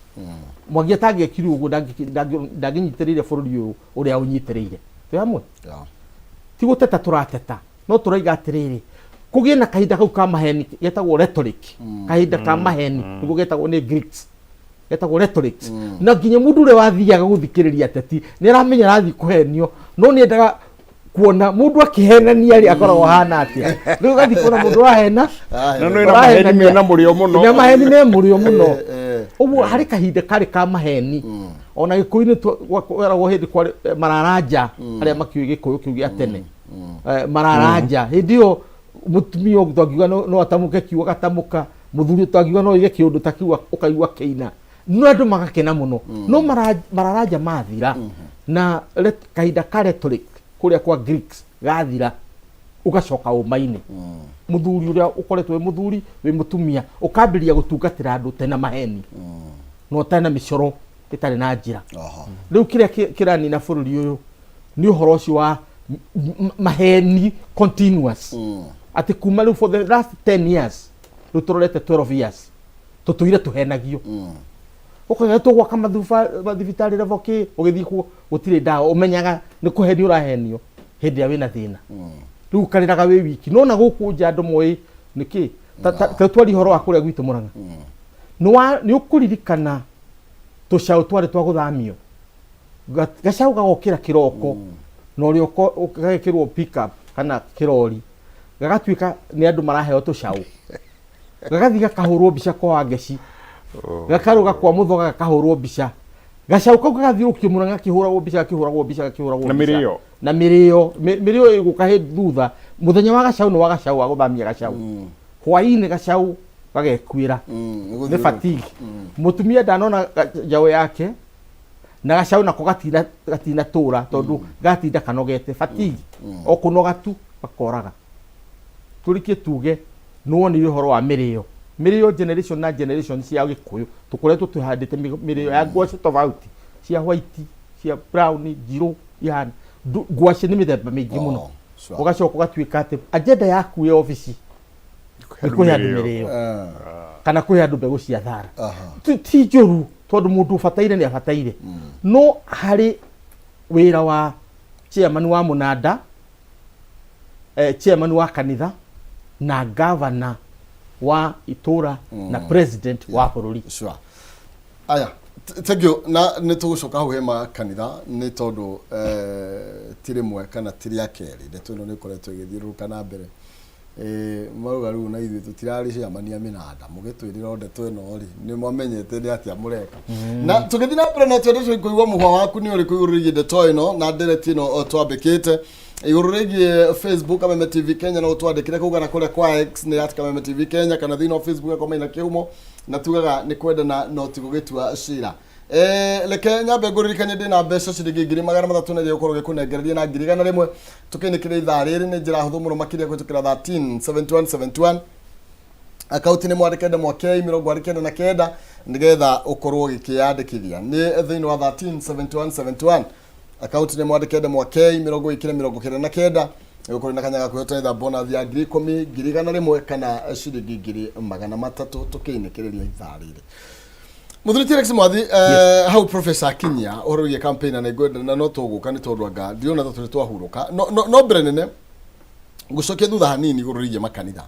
Mwangi atangĩekire ũguo, ndangĩnyitĩrĩire bũrũri ũyũ ũrĩa ũnyitĩrĩire. Twĩ hamwe? Ti gũteta tũrateta, no tũraiga atĩrĩrĩ, kũgĩe na kahinda kau ka maheni getagwo rhetoric. Kahinda ka maheni nĩguo getagwo nĩ Greeks, getagwo rhetorics. Na nginya mũndũ ũrĩa wathiaga gũthikĩrĩria ateti nĩ aramenya arathiĩ kũhenio, no nĩ endaga kuona mũndũ akĩhenania rĩ, akoragwo ahana atĩa. Rĩu ũgathiĩ kuona mũndũ ũrahena. Na no ĩna maheni mena mũrĩo mũno. Na maheni me mũrĩo mũno. Ũguo harĩ kahinda karĩ ka maheni. Ona Gĩkũyũ-inĩ weragwo hĩndĩ kwarĩ mararanja, arĩa makĩũĩ Gĩkũyũ kĩu gĩa tene. Mararanja hĩndĩ ĩyo mũtumia ũngĩ twangiuga no atamũke kiugo agatamũka, mũthuri twangiuga no oige kĩũndũ ta kiu ũkaigua kĩina. No andũ magakena mũno, no mararanja mathira na kahinda ka rhetoric kũrĩa kwa Greeks gathira, ũgacoka ũma-inĩ. Mũthuri ũrĩa ũkoretwo wĩ mũthuri, wĩ mũtumia, ũkambĩrĩria gũtungatĩra andũ tena maheni na ũtarĩ na mĩcoro ĩtarĩ na njĩra. Rĩu kĩrĩa kĩranina bũrũri ũyũ nĩ ũhoro ũcio wa maheni continuous, atĩ kuma rĩu for the last 10 years, rĩu tũrorete 12 years, tũtũire tũhenagio. Ũkauga tũgwaka mathibitarĩ level kĩ, ũgĩthiĩ kuo gũtirĩ ndawa, ũmenyaga nĩ kũhenio ũrahenio hĩndĩ ĩrĩa wĩna thĩna. Rĩu ũkarĩraga wĩ wiki, no na gũkũ nja andũ moĩ nĩkĩ. Ta twarie ũhoro wa kũrĩa gwitũ Mũrang'a, nĩ ũkũririkana tũcaũ twarĩ twa gũthamio. Gacaũ gagokĩra kĩroko na ũrĩa gagekĩrwo pick up kana kĩrori, gagatuĩka nĩ andũ maraheo tũcaũ, gagathiĩ gakahũrwo mbica kwa Wangeci, gakarũga kwa Mũthoga, gakahũrwo mbica. Gacaũ kau gagathiũrũkio mũno, gakĩhũragwo mbica, gakĩhũragwo mbica, gakĩhũragwo Na mbica. Mĩrĩo. Na mĩrĩo. Mĩrĩo ĩgũka hĩndĩ thutha. Mũthenya wa gacaũ nĩ wa gacaũ, wa gũthamia gacaũ. Hwaĩ-inĩ gacaũ gagekuĩra nĩ fatigue. Mũtumia ndanona njaũ yake na gacaũ nako gatina tũra, tondũ gatinda kanogete, fatigue, o kũnoga tu gakoraga. Tũrĩkie tuge nĩwonire ũhoro wa mĩrĩo. Mĩrĩo generation na generation cia Gĩkũyũ tũkoretwo tũhandĩte mĩrĩo ya ngwacĩ tofauti, cia white, cia brown, njirũ ihana. Ngwacĩ nĩ mĩthemba mĩingĩ mũno. Oh, sure. Ũgacoka ũgatuĩka atĩ agenda yaku ya obici nĩ kũhe andũ mĩrĩo kana kũhe andũ mbegũ cia thara. Ti njũru, tondũ mũndũ ũbataire nĩ abataire, no harĩ wĩra wa chairman wa mũnanda, chairman wa kanitha na governor wa itũra na president wa bũrũri. Sure. Aya, thank you. Na nĩ tũgũcoka hau he kanitha, nĩ tondũ ti rĩmwe kana ti rĩa kerĩ ndeto ĩno nĩ ĩkoretwo ĩgĩthiũrũrũka na mbere. Marauga rĩu na ithuĩ tũtirarĩ ciamania mĩnanda, mũgĩtwĩrĩra o ndeto ĩno rĩ, nĩ mwamenyete nĩ atĩa mũreka. Na tũgĩthiĩ na mbere, no twende kũigua mũhwa waku nĩ ũrĩkũ igũrũ rĩgiĩ ndeto ĩno na ndereti ĩno twambĩkĩte igũrũ rĩgiĩ. Facebook Kameme TV Kenya, no ũtwandĩkĩre kũu, kana kũrĩa kwa X nĩ @KamemeTV Kenya, kana thĩinĩ wa Facebook ya Maina Kĩhumo. Na tugaga nĩ kwendana no ti gũgĩtua cira. Reke nyambe ngũririkanie ndĩna mbeca ciringi 300,000 na iria gũkorwo gĩkũnengereria na 100,000 tũkĩinĩkĩria ithaa rĩrĩ. Nĩ njĩra hũthũ mũno makĩria kũhĩtũkĩra 13 71 71, akaunti nĩ mwandĩke ndemwa K 99, nĩgetha ũkorwo ũgĩkĩyandĩkithia. Nĩ thĩinĩ wa 13 71 71, akaunti nĩ mwandĩke ndemwa K 99, ĩgũkorwo na kanya ga kwĩhotanĩra bonus ya 10,000, 100,000 kana ciringi 300,000 tũkĩinĩkĩrĩria ithaa rĩrĩ. Mũthuri ti Alex Mwathi, hau Professor Akinyia ũhoro wĩgiĩ campaign, na nĩngwenda na no tũgũka, nĩ tondũ anga ndiona ta tũrĩ twahurũka, no mbere nene gũcokia thutha hanini igũrũ rĩgiĩ makanitha.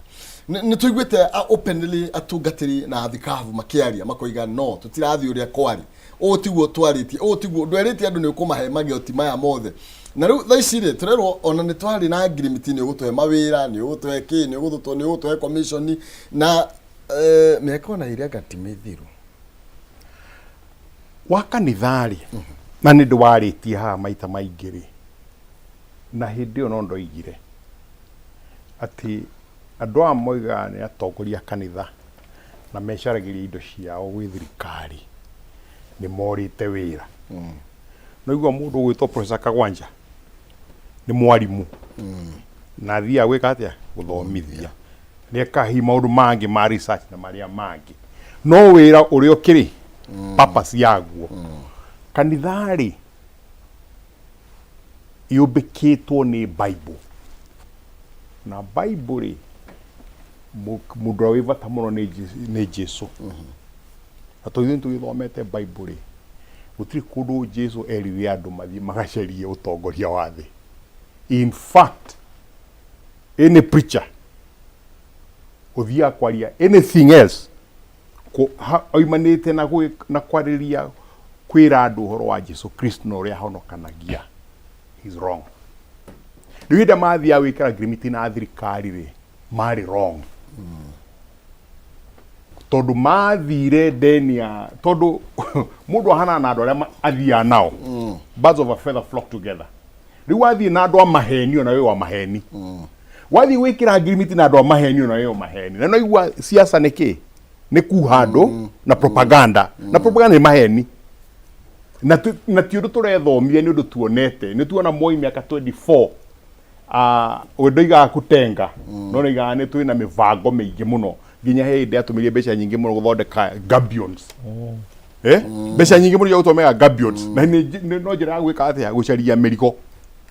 Nĩ tũiguĩte openly atungatĩri na athikabu makĩaria makoiga no tũtirathiĩ ũrĩa kwarĩ, ũũ tiguo twarĩtie, ũũ tiguo ndwerĩtie andũ nĩ ũkũmahe magoti maya mothe. Na rĩu thaa ici rĩ, tũrerwo ona nĩ twarĩ na ngirimiti, nĩ ũgũtũhe mawĩra, nĩ ũgũtũhe kĩ, nĩ ũgũtũhe, nĩ ũgũtũhe commission na mĩaka ona ĩrĩ anga ti mĩthiru. Wa kanitha-rĩ, na nĩ ndĩwarĩtie haha maita maingĩ rĩ, na hĩndĩ ĩyo no ndoigire atĩ andũ aya moigaga nĩ atongoria a kanitha na mecaragĩria indo ciao gwĩ thirikari nĩ morĩte wĩra. No igua mũndũ ũgwĩtwo Professor Kagwanja nĩ mwarimũ na athiaga gwĩka atĩa? Gũthomithia. Nĩ ekaga hihi maũndũ mangĩ ma research na marĩa mangĩ, no wĩra ũrĩa ũkĩrĩ purpose yaguo kanitha-rĩ yũmbĩkĩtwo nĩ Bible, na Bible rĩ, mũndũ ũrĩa wĩ bata mũno nĩ Jesu. Na tondũ ithuĩ nĩtũgĩthomete Bible rĩ, gũtirĩ kũndũ Jesu erire andũ mathiĩ magacarie ũtongoria wa thĩ. In fact, any preacher ũthiaga kwaria anything else oimanĩte na kwarĩria kwĩra andũ ũhoro wa Jesu Kristo na ũrĩa ahonokanagia is wrong. Rĩu hĩndĩ ĩrĩa mathiaga gwĩkĩra ngirimiti na thirikari rĩ, marĩ wrong, tondũ mathire ndeni ya tondũ mũndũ ahanaga na andũ arĩa athiaga nao. Birds of a feather flock together. Rĩu wathiĩ na andũ a maheni, ona wĩ wa maheni. Wathiĩ gwĩkĩra ngirimiti na andũ a maheni, ona wĩ wa maheni. Na noigua siasa nĩ kĩ? Nĩ kuha andũ na propaganda, na propaganda nĩ maheni na na ti ũndũ tũrethomia, nĩ ũndũ tuonete. Nĩ tuona Moi mĩaka 24. Ah, we ndoigaga kutenga, no noigaga nĩ twĩna mĩbango mĩingĩ mũno, nginya he hĩndĩ atũmĩrie mbeca nyingĩ mũno gũthondeka gabions, eh? Mbeca nyingĩ mũno cia gũtũmĩra gabions, na no njĩra ya gwĩka atĩa? Gũcaria mĩrigo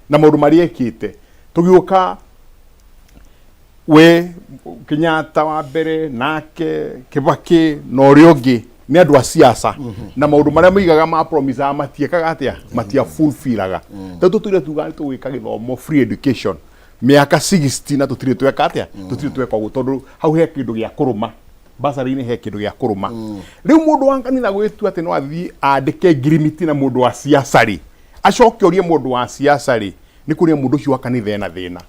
na maũndũ marĩa ekĩte. Tũgĩũka we Kenyatta wa mbere, nake Kibaki na ũrĩa ũngĩ, nĩ andũ a siasa na maũndũ marĩa moigaga, ma promisaga, matiĩkaga atĩa? Matia fulfillaga. Tondũ tũtũire tugaga nĩ tũgwĩka gĩthomo, free education, mĩaka 60 na tũtirĩ tweka atĩa? Tũtirĩ tweka ũguo, tondũ hau he kĩndũ gĩa kũrũma basarĩ-inĩ, he kĩndũ gĩa kũrũma. Rĩu mũndũ wa kanitha gwĩtua atĩ no athiĩ andĩke ngirimiti na mũndũ wa siasa rĩ, acoke orie mũndũ wa siasa rĩ, nĩ kũrĩa mũndũ ũcio wa kanitha ena thĩna.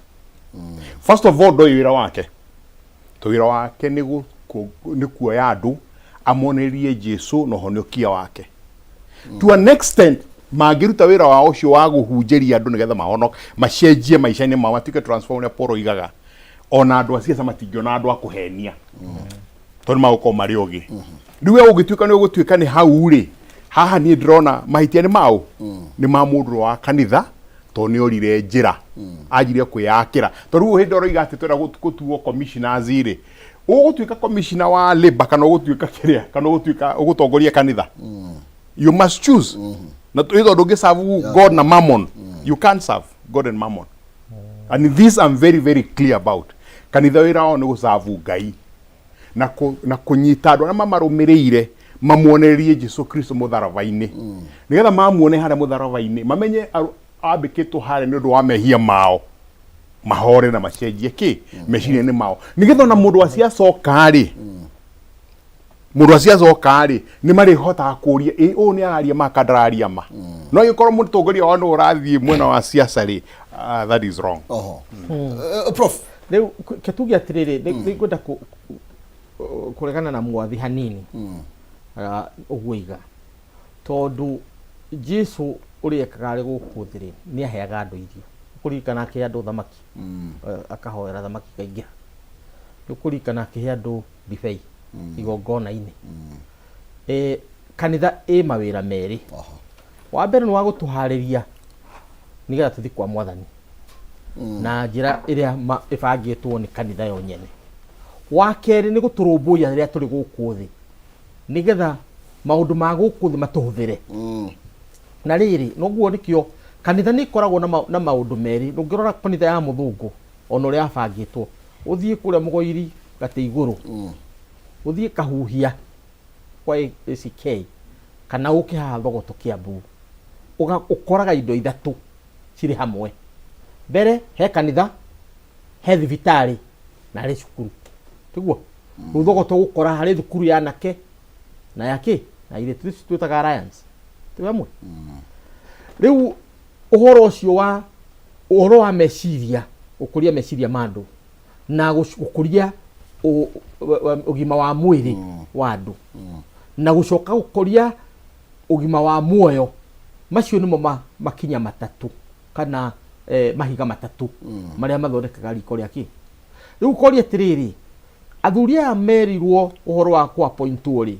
First of all, ndoĩ wĩra wake, to wĩra wake nĩ nĩ kuoya andũ amonerie Jesu na ũhonokia wake. To an extent mangĩruta wĩra wao ũcio wa gũhunjĩria andũ nĩgetha mahonoke, macenjie maica-inĩ mao, matuĩke transform, ũrĩa Paul oigaga, ona andũ a siasa matingĩona andũ a kũhenia, tondũ nĩ magũkorwo marĩ ogĩ. Rĩu we ũngĩtuĩka nĩ ũgũtuĩka nĩ hau rĩ, haha niĩ ndĩrona mahĩtia nĩ maũ? Nĩ ma mũndũ wa kanitha, tondũ nĩ orire njĩra, anjirie kwĩyakĩra. Tondũ rĩu hĩndĩ ũroiga atĩ twenda gũtuo commissioners rĩ, ũgũtuĩka commissioner wa labor kana ũgũtuĩka kĩrĩa, kana ũgũtuĩka ũgũtongoria kanitha? You must choose. Na tondũ ndũngĩ serve God na mammon. You can't serve God and mammon, and this I'm very very clear about. Kanitha wĩra wao nĩ gũcabu Ngai na na kũnyita andũ arĩa mamarũmĩrĩire, mamuonererie Jesu Kristo mũtharaba-inĩ, nĩgetha mamuone harĩa mũtharaba-inĩ, mamenye ambĩkĩtwo harĩa nĩ ũndũ wa mehia mao, mahore na macenjie kĩ meciria-inĩ mao, nĩgetha ona mũndũ acio acoka rĩ, mũndũ acio acoka rĩ, nĩ marĩhotaga kũria, ĩ ũũ nĩ araria ma kana ndararia ma? No angĩkorwo mũtongoria wao nĩ ũrathiĩ mwena wa siasa rĩ, that is wrong. Oho. Prof. Rĩu ke tuge atĩrĩrĩ, nĩ ngwenda kũregana na mwathi hanini. Ah, ũguo iga tondũ Jesu ũrĩa ekaga arĩ gũkũ thĩ rĩ, nĩ aheaga andũ irio. Ũkũririkana akĩhe andũ thamaki? Eh, akahoera thamaki ikaingĩha. Nĩ ũkũririkana akĩhe andũ ndibei igongona-inĩ? Eh, kanitha ĩ mawĩra merĩ. Wa mbere nĩ wa gũtũharĩria nĩgetha tũthiĩ kwa Mwathani na njĩra ĩrĩa ĩbangĩtwo nĩ kanitha yo nyene. Wa kerĩ nĩ gũtũrũmbũiya rĩrĩa tũrĩ gũkũ thĩ, nĩgetha maũndũ ma gũkũ thĩ matũhũthĩre. Na rĩrĩ, noguo nĩkĩo kanitha nĩ ĩkoragwo na maũndũ merĩ. Ũngĩrora kanitha ya mũthũngũ ona ũrĩa yabangĩtwo, ũthiĩ kũrĩa Mũgoiri gatĩ igũrũ, ũthiĩ Kahuhia kwa ACK, kana ũke haha Thogoto Kiambu, ũkoraga indo ithatũ cirĩ hamwe. Mbere he kanitha, he thibitarĩ na harĩ cukuru, tiguo? Rĩu Thogoto ũgũkora harĩ thukuru ya anake na ya kĩ na airĩtu, ici twĩtaga alliance, twĩ hamwe. Rĩu ũhoro ũcio wa ũhoro wa meciria, gũkũria meciria ma andũ na gũkũria ũgima wa mwĩrĩ wa andũ na gũcoka gũkũria ũgima wa muoyo, macio nĩmo makinya matatũ kana mahiga matatũ marĩa mathondekaga riko rĩa kĩ. Rĩu ũkoria atĩrĩrĩ, athuri aya merirwo ũhoro wa kũ appointwo rĩ,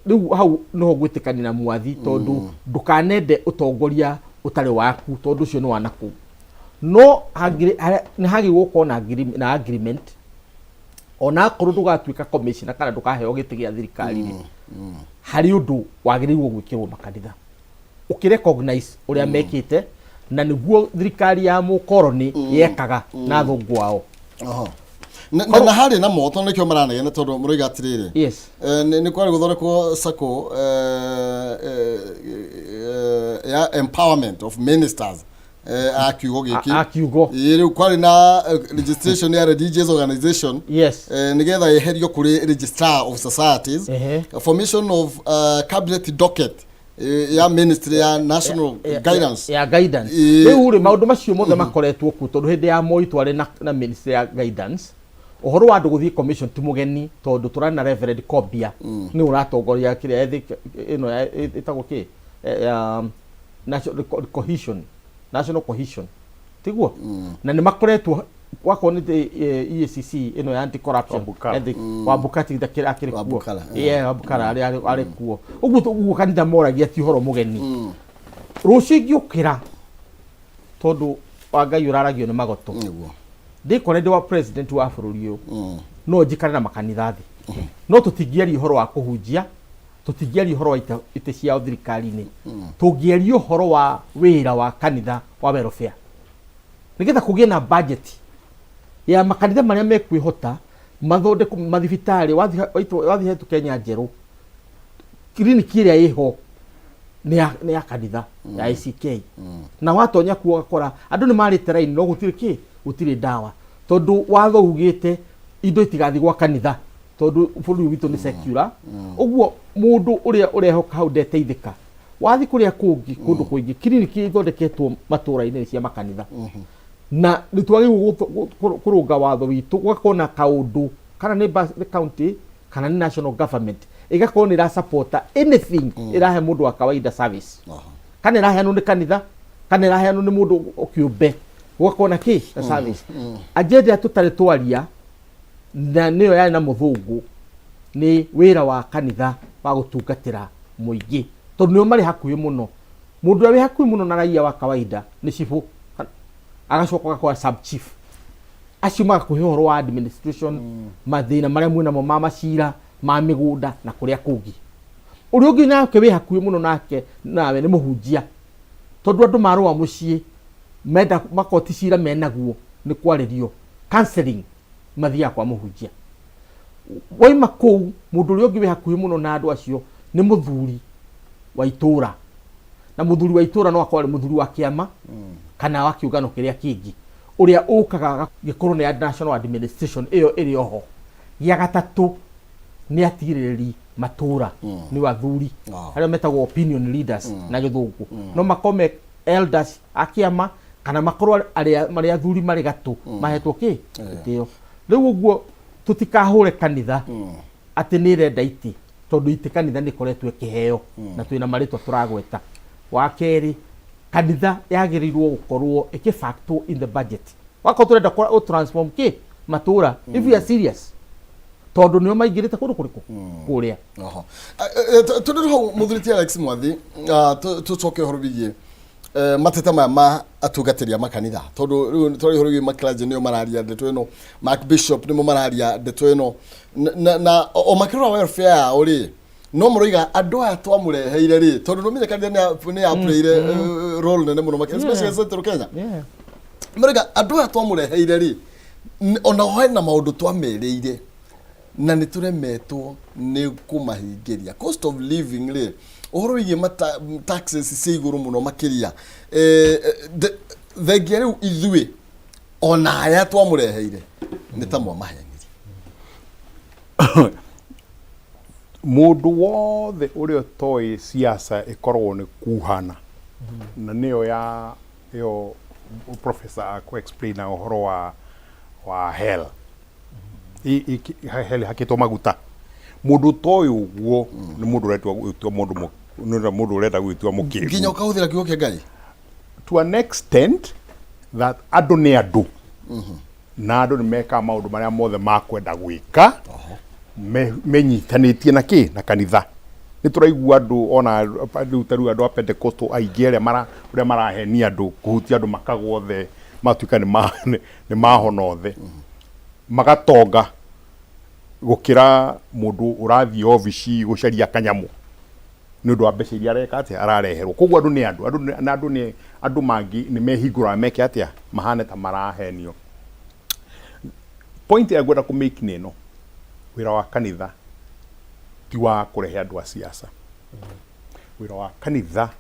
rĩu hau nĩho ngwĩtĩkania na mwathi, tondũ ndũkanende ũtongoria ũtarĩ waku, tondũ ũcio nĩ wa nakũu. No nĩ hagĩrĩirwo gũkorwo na agreement, ona akorwo ndũgatuĩka commissioner kana ndũkaheo gĩtĩ gĩa thirikari rĩ, harĩ ũndũ wagĩrĩirwo gwĩkĩrwo makanitha ũkĩ recognize ũrĩa mekĩte, na nĩguo thirikari ya mũkoroni yekaga na athũngũ ao. Oho. Na harĩ na moto nĩkĩo maranegena, tondũ mũroiga atĩrĩrĩ, nĩ kwarĩ gũthondekwo sacco ya empowerment of ministers a kiugo gĩkĩ. A kiugo. Ĩĩ, rĩu kwarĩ na registration ya religious organization nĩgetha yeherio kũrĩ registrar of societies, formation of cabinet docket ya ministry ya national guidance. Ya guidance. Rĩu rĩ, maũndũ macio mothe makoretwo kuo, tondũ hĩndĩ ya Moi twarĩ na ministry ya guidance. Ũhoro wa andũ gũthiĩ commission ti mũgeni, tondũ tũrarĩ na Reverend Kobia, nĩ ũratongoria kĩrĩa ĩno ĩtagwo kĩ, ya national cohesion, tiguo? Na nĩ makoretwo. Wakorwo nĩ EACC ĩno ya anti corruption. Wabukala. Wabukati akĩrĩ kuo. Wabukala, eh. Yeah, Wabukala arĩ kuo ũguo. Ũguo kanitha moragia ti ũhoro mũgeni. Rũciũ ingĩũkĩra, tondũ wa Ngai ũraragio nĩ magoto, ndĩkore ndĩ wa president wa bũrũri ũyũ, no njikare na makanitha thĩ, no tũtingĩaria ũhoro wa kũhunjia, tũtingĩaria ũhoro wa itĩ ciao thirikari-inĩ. Tũngĩaria ũhoro wa wĩra wa kanitha wa welfare, nĩgetha kũgĩe na budget ya makanitha marĩa mekwĩhota mathondekwo mathibitarĩ. Wathiĩ hetu Kenya Njerũ, kiriniki ĩrĩa ĩho nĩ ya kanitha ya ACK, na watonya kuo ũgakora andũ nĩ marĩte raini, no gũtirĩ kĩ, gũtirĩ ndawa, tondũ watho ugĩte indo itigathiĩ gwa kanitha, tondũ bũrũri witũ nĩ secular. Ũguo mũndũ ũrĩa ũrehoka hau ndeteithĩka. Wathiĩ kũrĩa kũngĩ, kũndũ kũingĩ kiriniki ithondeketwo matũũra-inĩ nĩ cia makanitha, na nĩ twagĩrĩirwo kũrũnga watho witũ, gũgakorwo na kaũndũ kana nĩ county kana nĩ national government ĩgakorwo nĩ ĩrasupporta anything ĩrahe mũndũ wa kawaida service, kana ĩraheanwo nĩ kanitha kana ĩraheanwo nĩ mũndũ kĩũmbe, gũgakorwo na kĩ na service. Agenda ĩrĩa tũtarĩ twaria na nĩyo yarĩ na mũthũngũ nĩ wĩra wa kanitha wa gũtungatĩra mũingĩ, tondũ nĩo marĩ hakuhĩ mũno. Mũndũ ũrĩa wĩ hakuhĩ mũno na raia wa kawaida nĩ cibũ, agacoka agakora sub chief, acio magakũhe ũhoro wa administration, mathĩna marĩa mwĩnamo ma macira ma mĩgũnda na kũrĩa kũngĩ. Ũrĩa ũngĩ nake wĩ hakuhĩ mũno nake nawe nĩ mũhunjia, tondũ andũ marũa mũciĩ menda makoti cira menaguo nĩ kwarĩrio counseling, mathiaga kwa mũhunjia. Waima kũu, mũndũ ũrĩa ũngĩ wĩ hakuhĩ mũno na andũ acio nĩ mũthuri wa itũra, na mũthuri wa itũra no akorwo arĩ mũthuri wa kĩama kana wa kĩũngano kĩrĩa kĩngĩ, ũrĩa ũkaga gĩkorwo nĩ national administration ĩyo ĩrĩ oho. Gĩa gatatũ nĩ atigĩrĩri matũra, nĩ athuri arĩa metagwo opinion leaders na Gĩthũngũ. No makorwo me elders a kĩama kana makorwo arĩa marĩ athuri marĩ gatũ mahetwo kĩ gĩtĩo. Rĩu ũguo tũtikahũre kanitha atĩ nĩ ĩrenda itĩ, tondũ itĩ kanitha nĩ ĩkoretwo ĩkĩheo na twĩna marĩtwa tũragweta. Wa kerĩ, kanitha yagĩrĩirwo gũkorwo ĩkĩfactor in the budget wakorwo tũrenda gũ transform kĩ matũra, if we are serious, tondũ nĩo maingĩrĩte kũndũ kũrĩkũ kũrĩa. Oho. Tondũ hau mũthuri ti Alex Mwathi, tũcoke ũhoro wĩgiĩ mateta maya ma atungatĩri a makanitha, tondũ rĩu twarĩ ũhoro wĩgiĩ maclergy, nĩo mararia ndeto ĩno, Mark Bishop nĩmo mararia ndeto ĩno, na o makĩrora welfare yao rĩ, no mũroiga andũ aya twamũreheire rĩ, tondũ nĩũmenye kanitha nĩ yaplayire role nene mũno makĩria, especially Central Kenya. Mũroiga andũ aya twamũreheire rĩ, ona hena maũndũ twamerĩire na nĩ tũremetwo nĩ kũmahingĩria. Cost of living rĩ, ũhoro wĩgiĩ taxes cia igũrũ mũno makĩria. Thengia rĩu ithuĩ ona aya twamũreheire nĩ ta mwamahenirie. Mũndũ wothe ũrĩa ũtoĩ siasa ĩkoragwo nĩ kuhana na nĩyo ya ĩyo professor akũ explain ũhoro wa hell. Hell hakĩtwo maguta. Mũndũ ũtoĩ ũguo nĩ mũndũ ũretua gwĩtua mũndũ nĩ mũndũ ũrenda gwĩtua mũkĩgu. Nginya ũkahũthĩra kiugo kĩa Ngai. To an extent that andũ nĩ andũ na andũ nĩ mekaga maũndũ marĩa mothe makwenda gwĩka menyitanĩtie na kĩ na kanitha. Nĩ tũraigua andũ ona rĩu ta rĩu andũ a Pentecostal aingĩ arĩa mara ũrĩa marahenia andũ, kũhutia andũ makagwo othe, matuĩka nĩ mahona othe, magatonga gũkĩra mũndũ ũrathiĩ obici gũcaria kanyamũ nĩ ũndũ wa mbeca iria areka atĩa arareherwo. Koguo andũ nĩ andũ, na andũ nĩ andũ mangĩ nĩ mehingũraga meke atĩa mahane ta marahenio. Point ĩrĩa ngwenda kũ make nĩ ĩno: wĩra wa kanitha ti wa kũrehe andũ a siasa. Wĩra wa kanitha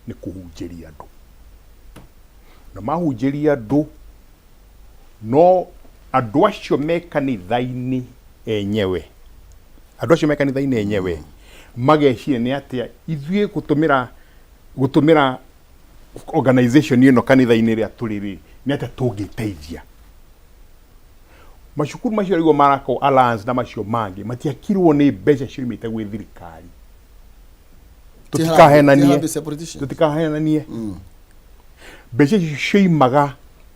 nĩ kũhunjĩria andũ, na mahunjĩria andũ, no andũ acio me kanitha-inĩ enyewe, andũ acio me kanitha-inĩ enyewe mageciria nĩ atĩa ithuĩ gũtũmĩra organization ĩno kanitha-inĩ ĩrĩa tũrĩ rĩ, nĩ atĩa tũngĩteithia macukuru macio rĩu marakwo Alliance na macio mangĩ matiakirwo nĩ mbeca cioimĩte gwĩ thirikari. Tũtikahenanie. Ti harambee cia politicians. Tũtikahenanie, mbeca icio cioimaga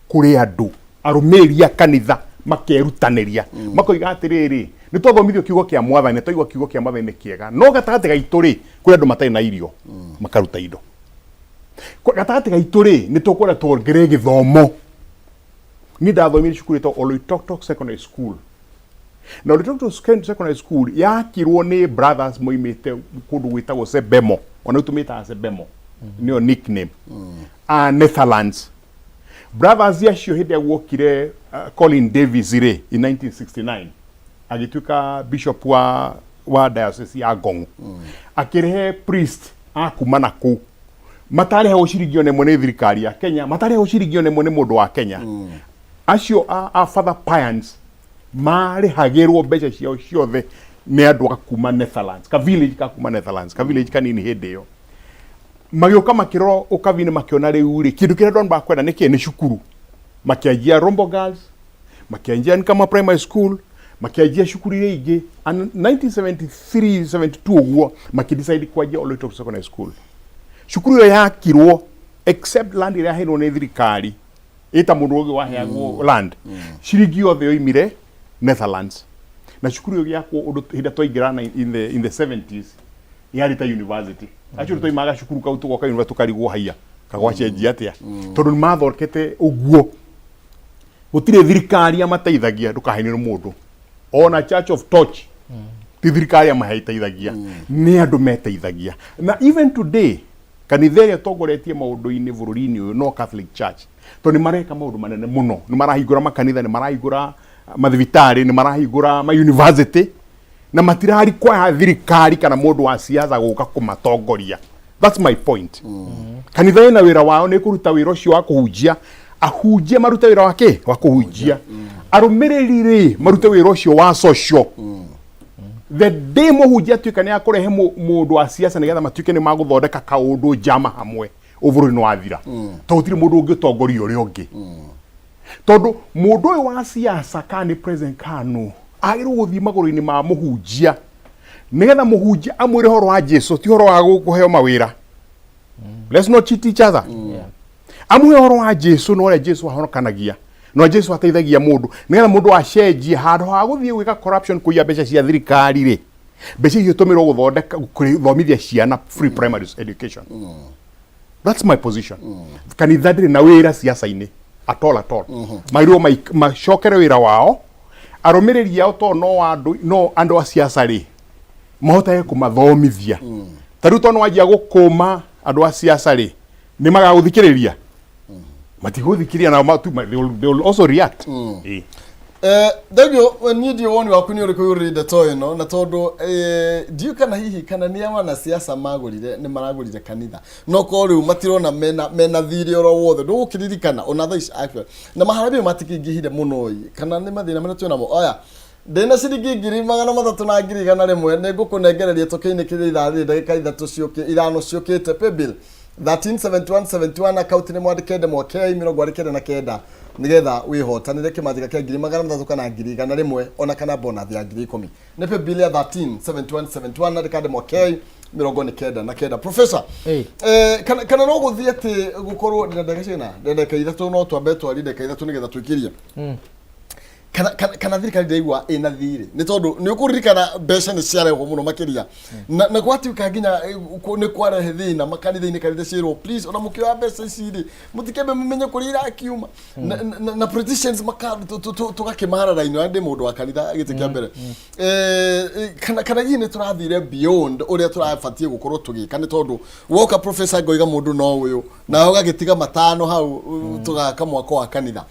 kũrĩ andũ. Arũmĩrĩri a kanitha makerutanĩria makoiga atĩrĩrĩ, nĩ twathomithio kiugo kĩa Mwathani, twaigua kiugo kĩa Mwathani nĩ kĩega, no gatagatĩ gaitũ rĩ, kũrĩ andũ matarĩ na irio, makaruta indo. Gatagatĩ gaitũ rĩ, nĩ tũkwenda tuongerere gĩthomo. Niĩ ndathomire cukuru ĩtagwo Oloitoktok Secondary School, na Oloitoktok Secondary School yakirwo nĩ brothers moimĩte kũndũ gwĩtagwo Sebemo, ona rĩu tũmĩtaga Sebemo, nĩyo nickname, a Netherlands. Brothers acio hĩndĩ ĩrĩa guokire Colin Davis rĩ, in 1969 agĩtuĩka bishop wa diocese ya Ngong, akĩrehe priest a kuma na kũu matarĩhagwo ciringi ona ĩmwe nĩ thirikari ya Kenya, matarĩhagwo ciringi ona ĩmwe nĩ mũndũ wa Kenya. Acio a Father Pians marĩhagĩrwo mbeca ciao ciothe nĩ andũ a kuma Netherlands, ka village ka kuma Netherlands, ka village kanini hĩndĩ ĩyo. Magĩũka makĩrora ũkabi-inĩ, makĩona rĩu rĩ, kĩndũ kĩrĩa andũ makwenda nĩ kĩ? Nĩ cukuru. Makĩanjia Rombo Girls, makĩanjia Nkama Primary School, makĩanjia cukuru iria ingĩ, and 1973 72 ũguo makĩdecide kwanjia Oloitoktok Secondary School. Cukuru ĩyo yakirwo, except land ĩrĩa yaheirwo nĩ thirikari, ĩta mũndũ ũngĩ waheagwo land, ciringi yothe yoimire Netherlands. Na cukuru ĩyo gĩakwo ũndũ hĩndĩ ĩrĩa twaingĩra in the 70s yarĩ ta university. Acio twoimaga cukuru kau tũgoka university, tũkarigwo haiya kagwacenjia atĩa, tondũ nĩ mathondekete ũguo gũtirĩ thirikari yamateithagia. Ndũkahenio nĩ mũndũ, ona Church of Torch ti thirikari yamateithagia, nĩ andũ meteithagia. Na even today kanitha ĩrĩa ĩtongoretie maũndũ-inĩ bũrũri-inĩ ũyũ no Catholic Church, tondũ nĩ mareka maũndũ manene mũno. Nĩ marahingũra makanitha, nĩ marahingũra mathibitarĩ, nĩ marahingũra ma university, na matirari kwaya thirikari kana mũndũ wa siasa gũka kũmatongoria. That's my point. Kanitha ĩna wĩra wao, nĩ kũruta wĩra ũcio wa kũhunjia. Ahunjia marute wĩra wa kĩ? Wa kũhunjia. Arũmĩrĩri rĩ, marute wĩra ũcio wa social. The day mũhunjia atuĩka nĩ akũrehe mũndũ wa siasa nĩgetha matuĩke nĩ magũthondeka kaũndũ njama hamwe, ũbũrũri nĩ wathira, tondũ gũtirĩ mũndũ ũngĩtongoria ũrĩa ũngĩ, tondũ mũndũ ũyũ wa siasa, kana nĩ president kanu, agĩrĩirwo gũthiĩ magũrũ-inĩ ma mũhunjia nĩgetha mũhunjia amwĩre ũhoro wa Jesu, ti ũhoro wa kũheo mawĩra. Let's not cheat each other. Amũhe ũhoro wa Jesu na ũrĩa Jesu ahonokanagia na ũrĩa Jesu ateithagia mũndũ, nĩgetha mũndũ acenjie. Handũ ha gũthiĩ gwĩka corruption, kũiya mbeca cia thirikari rĩ, mbeca icio itũmĩrwo gũthondeka, gũthomithia ciana free primary education. That's my position. Kanitha ndĩrĩ na wĩra siasa-inĩ at all, at all. Magĩrĩirwo macokere wĩra wao, arũmĩrĩri ao, tondũ no andũ a siasa rĩ mahotage kũmathomithia. Ta rĩu tondũ wanjia gũkũma andũ a siasa rĩ, nĩ magagũthikĩrĩria? Matigũthikĩrĩria nao they will also react. Ĩĩ. Thengio. Niĩ ndiũ woni waku nĩ ũrĩkũ igũrũ rĩ ndeto ĩno, na tondũ ndiũ kana hihi kana nĩ wanasiasa magũrire, nĩ maragũrire kanitha, no korwo rĩu matirona mena thirĩ oro wothe. Ndũgũkĩririkana ona thaa ici actually na maharambĩ matikĩingĩhire mũno ĩ, kana nĩ mathĩna marĩa twĩnamo aya. Ndĩna ciringi 300,000 na 100,000, nĩ ngũkũnengereria tũkĩinĩkĩria ithaa rĩrĩ ndagĩka ithatũ ciũkĩ ithano ciũkĩte. Paybill 137171, akaunti nĩ mwandĩke ndemwa K 99, nĩgetha wĩhotanĩre kĩmanjĩka kĩa 300,000 kana 100,000, ona kana bonus ya 10,000. Nĩ paybill ya 137171, andĩka ndemwa K 99. Professor, Ĩĩ. kana no gũthiĩ atĩ gũkorwo ndĩna ndagĩka cigana? Ndĩna ndagĩka 3, no twambe twarie ndagĩka 3 nĩgetha twĩkĩrie. Kana thirikari ndĩraigua ĩna thirĩ, nĩ tondũ nĩ ũkũririkana mbeca nĩ ciarehwo mũno makĩria, na gwatuĩka nginya nĩ kwarehe thĩna makanitha-inĩ. Kanitha ciĩrwo, please, ona mũkĩoya mbeca ici rĩ, mũtikembe mũmenye kũrĩa irakiuma. Na politicians tũgakĩmarara-inĩ. Na ndĩ mũndũ wa kanitha gĩtĩ kĩa mbere. Kana hihi nĩ tũrathire beyond ũrĩa tũrabatiĩ gũkorwo tũgĩka, nĩ tondũ woka, professor, ngoiga mũndũ no ũyũ na ũgagĩtiga matano hau, tũgaka mwako wa kanitha.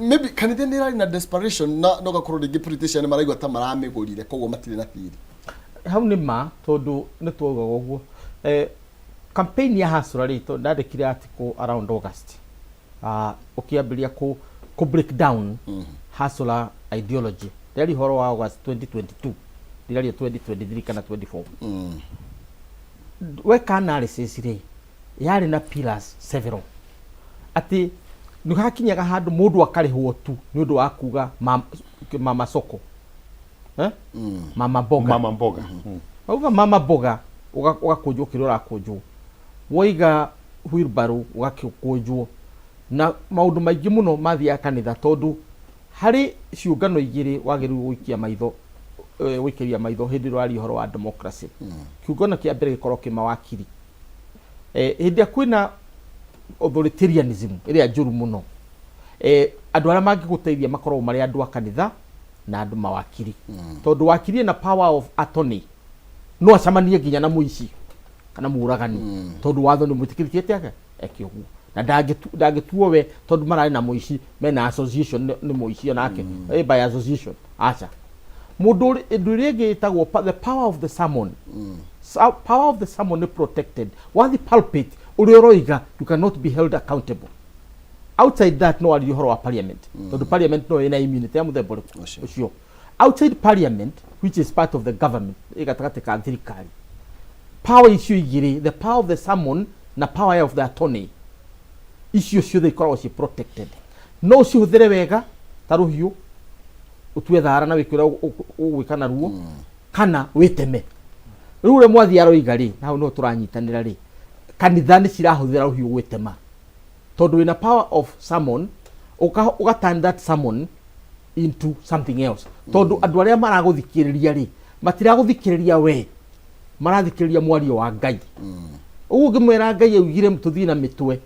Maybe kanitha nĩ ĩrarĩ na desperation, na no gakorwo rĩngĩ politician maraigua ta maramĩgũrire, koguo matirĩ na thirĩ. Hau nĩ ma, tondũ nĩ twaugaga ũguo campaign ya Hustler rĩ, tondũ ndandĩkire article around August, ũkĩambĩrĩria kũ break down Hustler ideology. Ndĩraria ũhoro wa August 2022, ndĩraria 2023 kana 24. Weka analysis rĩ, yarĩ na pillars several, atĩ nĩ hakinyaga handũ mũndũ akarĩhwo tu nĩ ũndũ wa kuga mama soko, eh? Mama mboga. Mama mboga. Wauga mama mboga, ũgakũnjwo kĩrĩa ũrakũnjwo, woiga wheelbarrow ũgakũnjwo. Na maũndũ maingĩ mũno mathiaga kanitha, tondũ harĩ ciũngano igĩrĩ wagĩrĩirwo gũikia maitho, gũikĩria maitho hĩndĩ ĩrĩa ũraria ũhoro wa democracy. Kĩũngano kĩa mbere gĩkoragwo kĩ mawakiri. Hĩndĩ ĩrĩa kwĩna authoritarianism ĩrĩa njũru mũno, andũ arĩa mangĩgũteithia makoragwo marĩ andũ a kanitha na andũ mawakiri. Tondũ wakiri ena power of attorney, no acemanie nginya na mũici kana mũragani, tondũ watho nĩ ũmwĩtĩkĩrĩtie atĩ eke ũguo, na ndangĩtuo we tondũ mararĩ na mũici mena association nĩ mũici onake, by association. Aca, mũndũ ĩndũ ĩrĩa ĩngĩ ĩtagwo the power of the sermon. Power of the sermon nĩ protected. Wathi pulpit, ũrĩa ũroiga, you cannot be held accountable. Outside that, no arie ũhoro wa parliament, tondũ parliament no ĩna immunity ya mũthemba ũrĩkũ. Ũcio. Ũcio outside parliament, which is part of the government, ĩ gatagatĩ ka thirikari. Power icio igĩrĩ, the power of the sermon na power of the attorney, icio ciothe ikoragwo ci protected. No ũcihũthĩre wega ta rũhiũ, ũtue thara na wĩke ũrĩa ũgwĩka naruo, kana wĩteme. Rĩu ũrĩa mwathi aroiga rĩ, na hau nĩho tũranyitanĩra rĩ, kanitha nĩ cirahũthĩra rũhiũ gwĩtema, tondũ wĩna power of sermon, ũka turn that sermon into something else, tondũ andũ arĩa maragũthikĩrĩria rĩ, matiragũthikĩrĩria we, marathikĩrĩria mwario wa Ngai. Ũguo ũngĩmwĩra Ngai augire tũthiĩ na mĩtwe,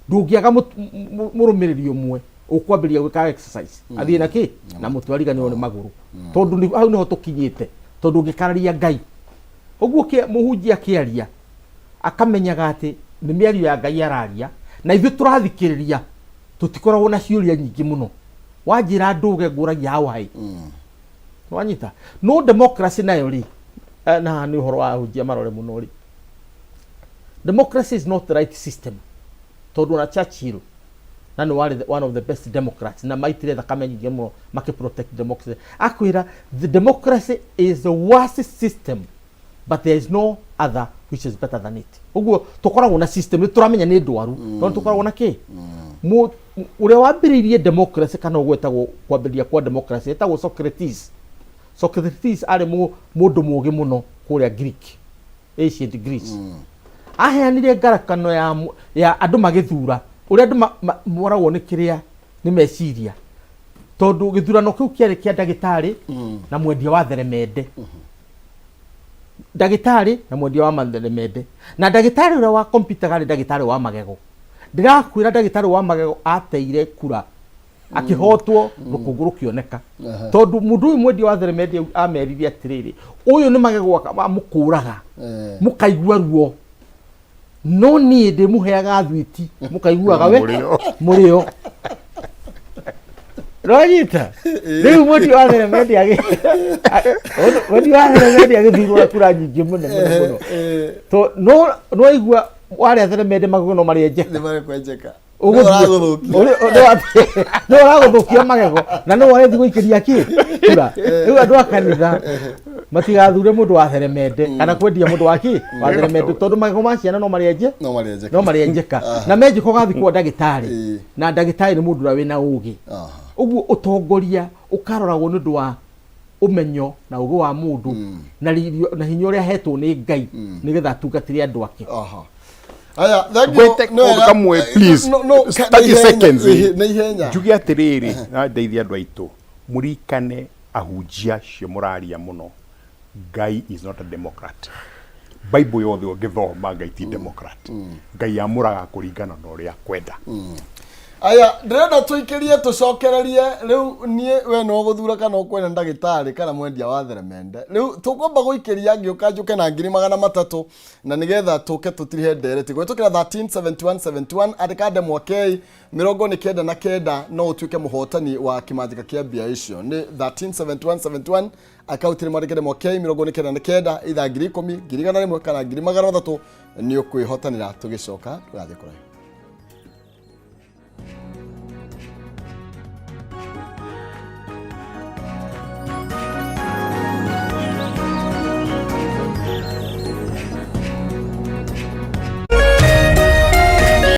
ndũngĩaga mũrũmĩrĩri ũmwe ũkwambĩrĩria gwĩka exercise, athiĩ na kĩ na mũtwe, ariganĩrwo nĩ magũrũ, tondũ hau nĩho tũkinyĩte. Tondũ ũngĩkararia Ngai ũguo, mũhunjia akĩaria akamenyaga atĩ nĩ mĩario ya Ngai araria, na ithuĩ tũrathikĩrĩria tũtikoragwo na ciũria nyingĩ mũno. Wanjĩra ndũge, ngũragia hau hai wanyita. No democracy nayo rĩ, na nĩ ũhoro wa ahunjia marore mũno rĩ, democracy is not the right system, tondũ ona Churchill na nĩ warĩ one of the best democrats, na maitire thakame nyingĩ mũno makĩ protect democracy, akwĩra the democracy is the worst system, but there is no other which is better than it. Ũguo tũkoragwo na system nĩ tũramenya nĩ ndwaru, no nĩ tũkoragwo na kĩ. Ũrĩa wambĩrĩirie democracy, kana ũgwetagwo kwambĩrĩria kwa democracy, etagwo Socrates. Socrates arĩ mũndũ mũũgĩ mũno kũrĩa Greek, ancient Greece. Aheanire ngarakano ya andũ magĩthura, ũrĩa andũ moragwo nĩ kĩrĩa nĩ meciria, tondũ gĩthurano kĩu kĩarĩ kĩa ndagĩtarĩ na mwendia wa theremende, ndagĩtarĩ na mwendia wa matheremende. Na ndagĩtarĩ ũrĩa wa kompyuta arĩ ndagĩtarĩ wa magego. Ndĩrakwĩra, ndagĩtarĩ wa magego ateire kura, akĩhotwo, rũkũngũ rũkĩoneka, tondũ mũndũ ũyũ mwendia wa theremende amerire atĩrĩrĩ, ũyũ nĩ magego amũkũraga, mũkaigua ruo, no niĩ ndĩmũheaga thwiti, mũkaiguaga we Mũrĩo. Mũrĩo rwanyita. Rĩu mwendia wa theremende agĩthurwo na kura nyingĩ mũno mũno mũno. To no nwaigua warĩa theremende, magego no marĩenjeka. Nĩ marekwenjeka. Ũgũthiĩ nĩ ũragũthũkia magego, na no warĩthi gũikĩria kĩ kura. Rĩu andũ a kanitha matigathure mũndũ wa theremende kana kwendia mũndũ wa kĩ wa theremende, tondũ magego ma ciana no marĩenje. No marĩenjeka. No marĩenjeka, na menjeka ũgathiĩ kwa ndagĩtarĩ, na ndagĩtarĩ nĩ mũndũ ũrĩa wĩna ũgĩ. Ũguo ũtongoria ũkaroragwo nĩ ũndũ wa ũmenyo na ũgĩ wa mũndũ na na hinya ũrĩa ahetwo nĩ Ngai, nĩgetha atungatĩre andũ ake. Aha. Aya, thank you. Gwete Nĩ wega. kaũndũ kamwe, please. No, 30 nĩ ihenya, seconds. nĩ ihenya. Njuge atĩrĩrĩ, na ndeithie andũ aitũ mũririkane, ahunjia acio mũraria mũno, Ngai is not a democrat. Bible yothe ũngĩthoma, Ngai ti democrat. Ngai amũraga kũringana na ũrĩa akwenda. Aya, ndĩrenda tũikĩrie, tũcokererie. Rĩu niĩ, we no gũthura kana ũkwenda ndagĩtarĩ kana mwendia wa theremende. Rĩu tũkwamba gũikĩria, ngĩũka njũke na 300,000, na nĩgetha tũke tũtirihe ndereti gwĩtũkĩra 137171. Andĩka ndemwa K 99, no ũtuĩke mũhotani wa kĩmanjĩka kĩa mbia icio. Nĩ 137171, akaunti nĩ mwandĩke ndemwa K 99, itha 10,000, 100,000 kana 300,000, nĩ ũkwĩhotanĩra. Tũgĩcoka tũgathiĩ kũraihu.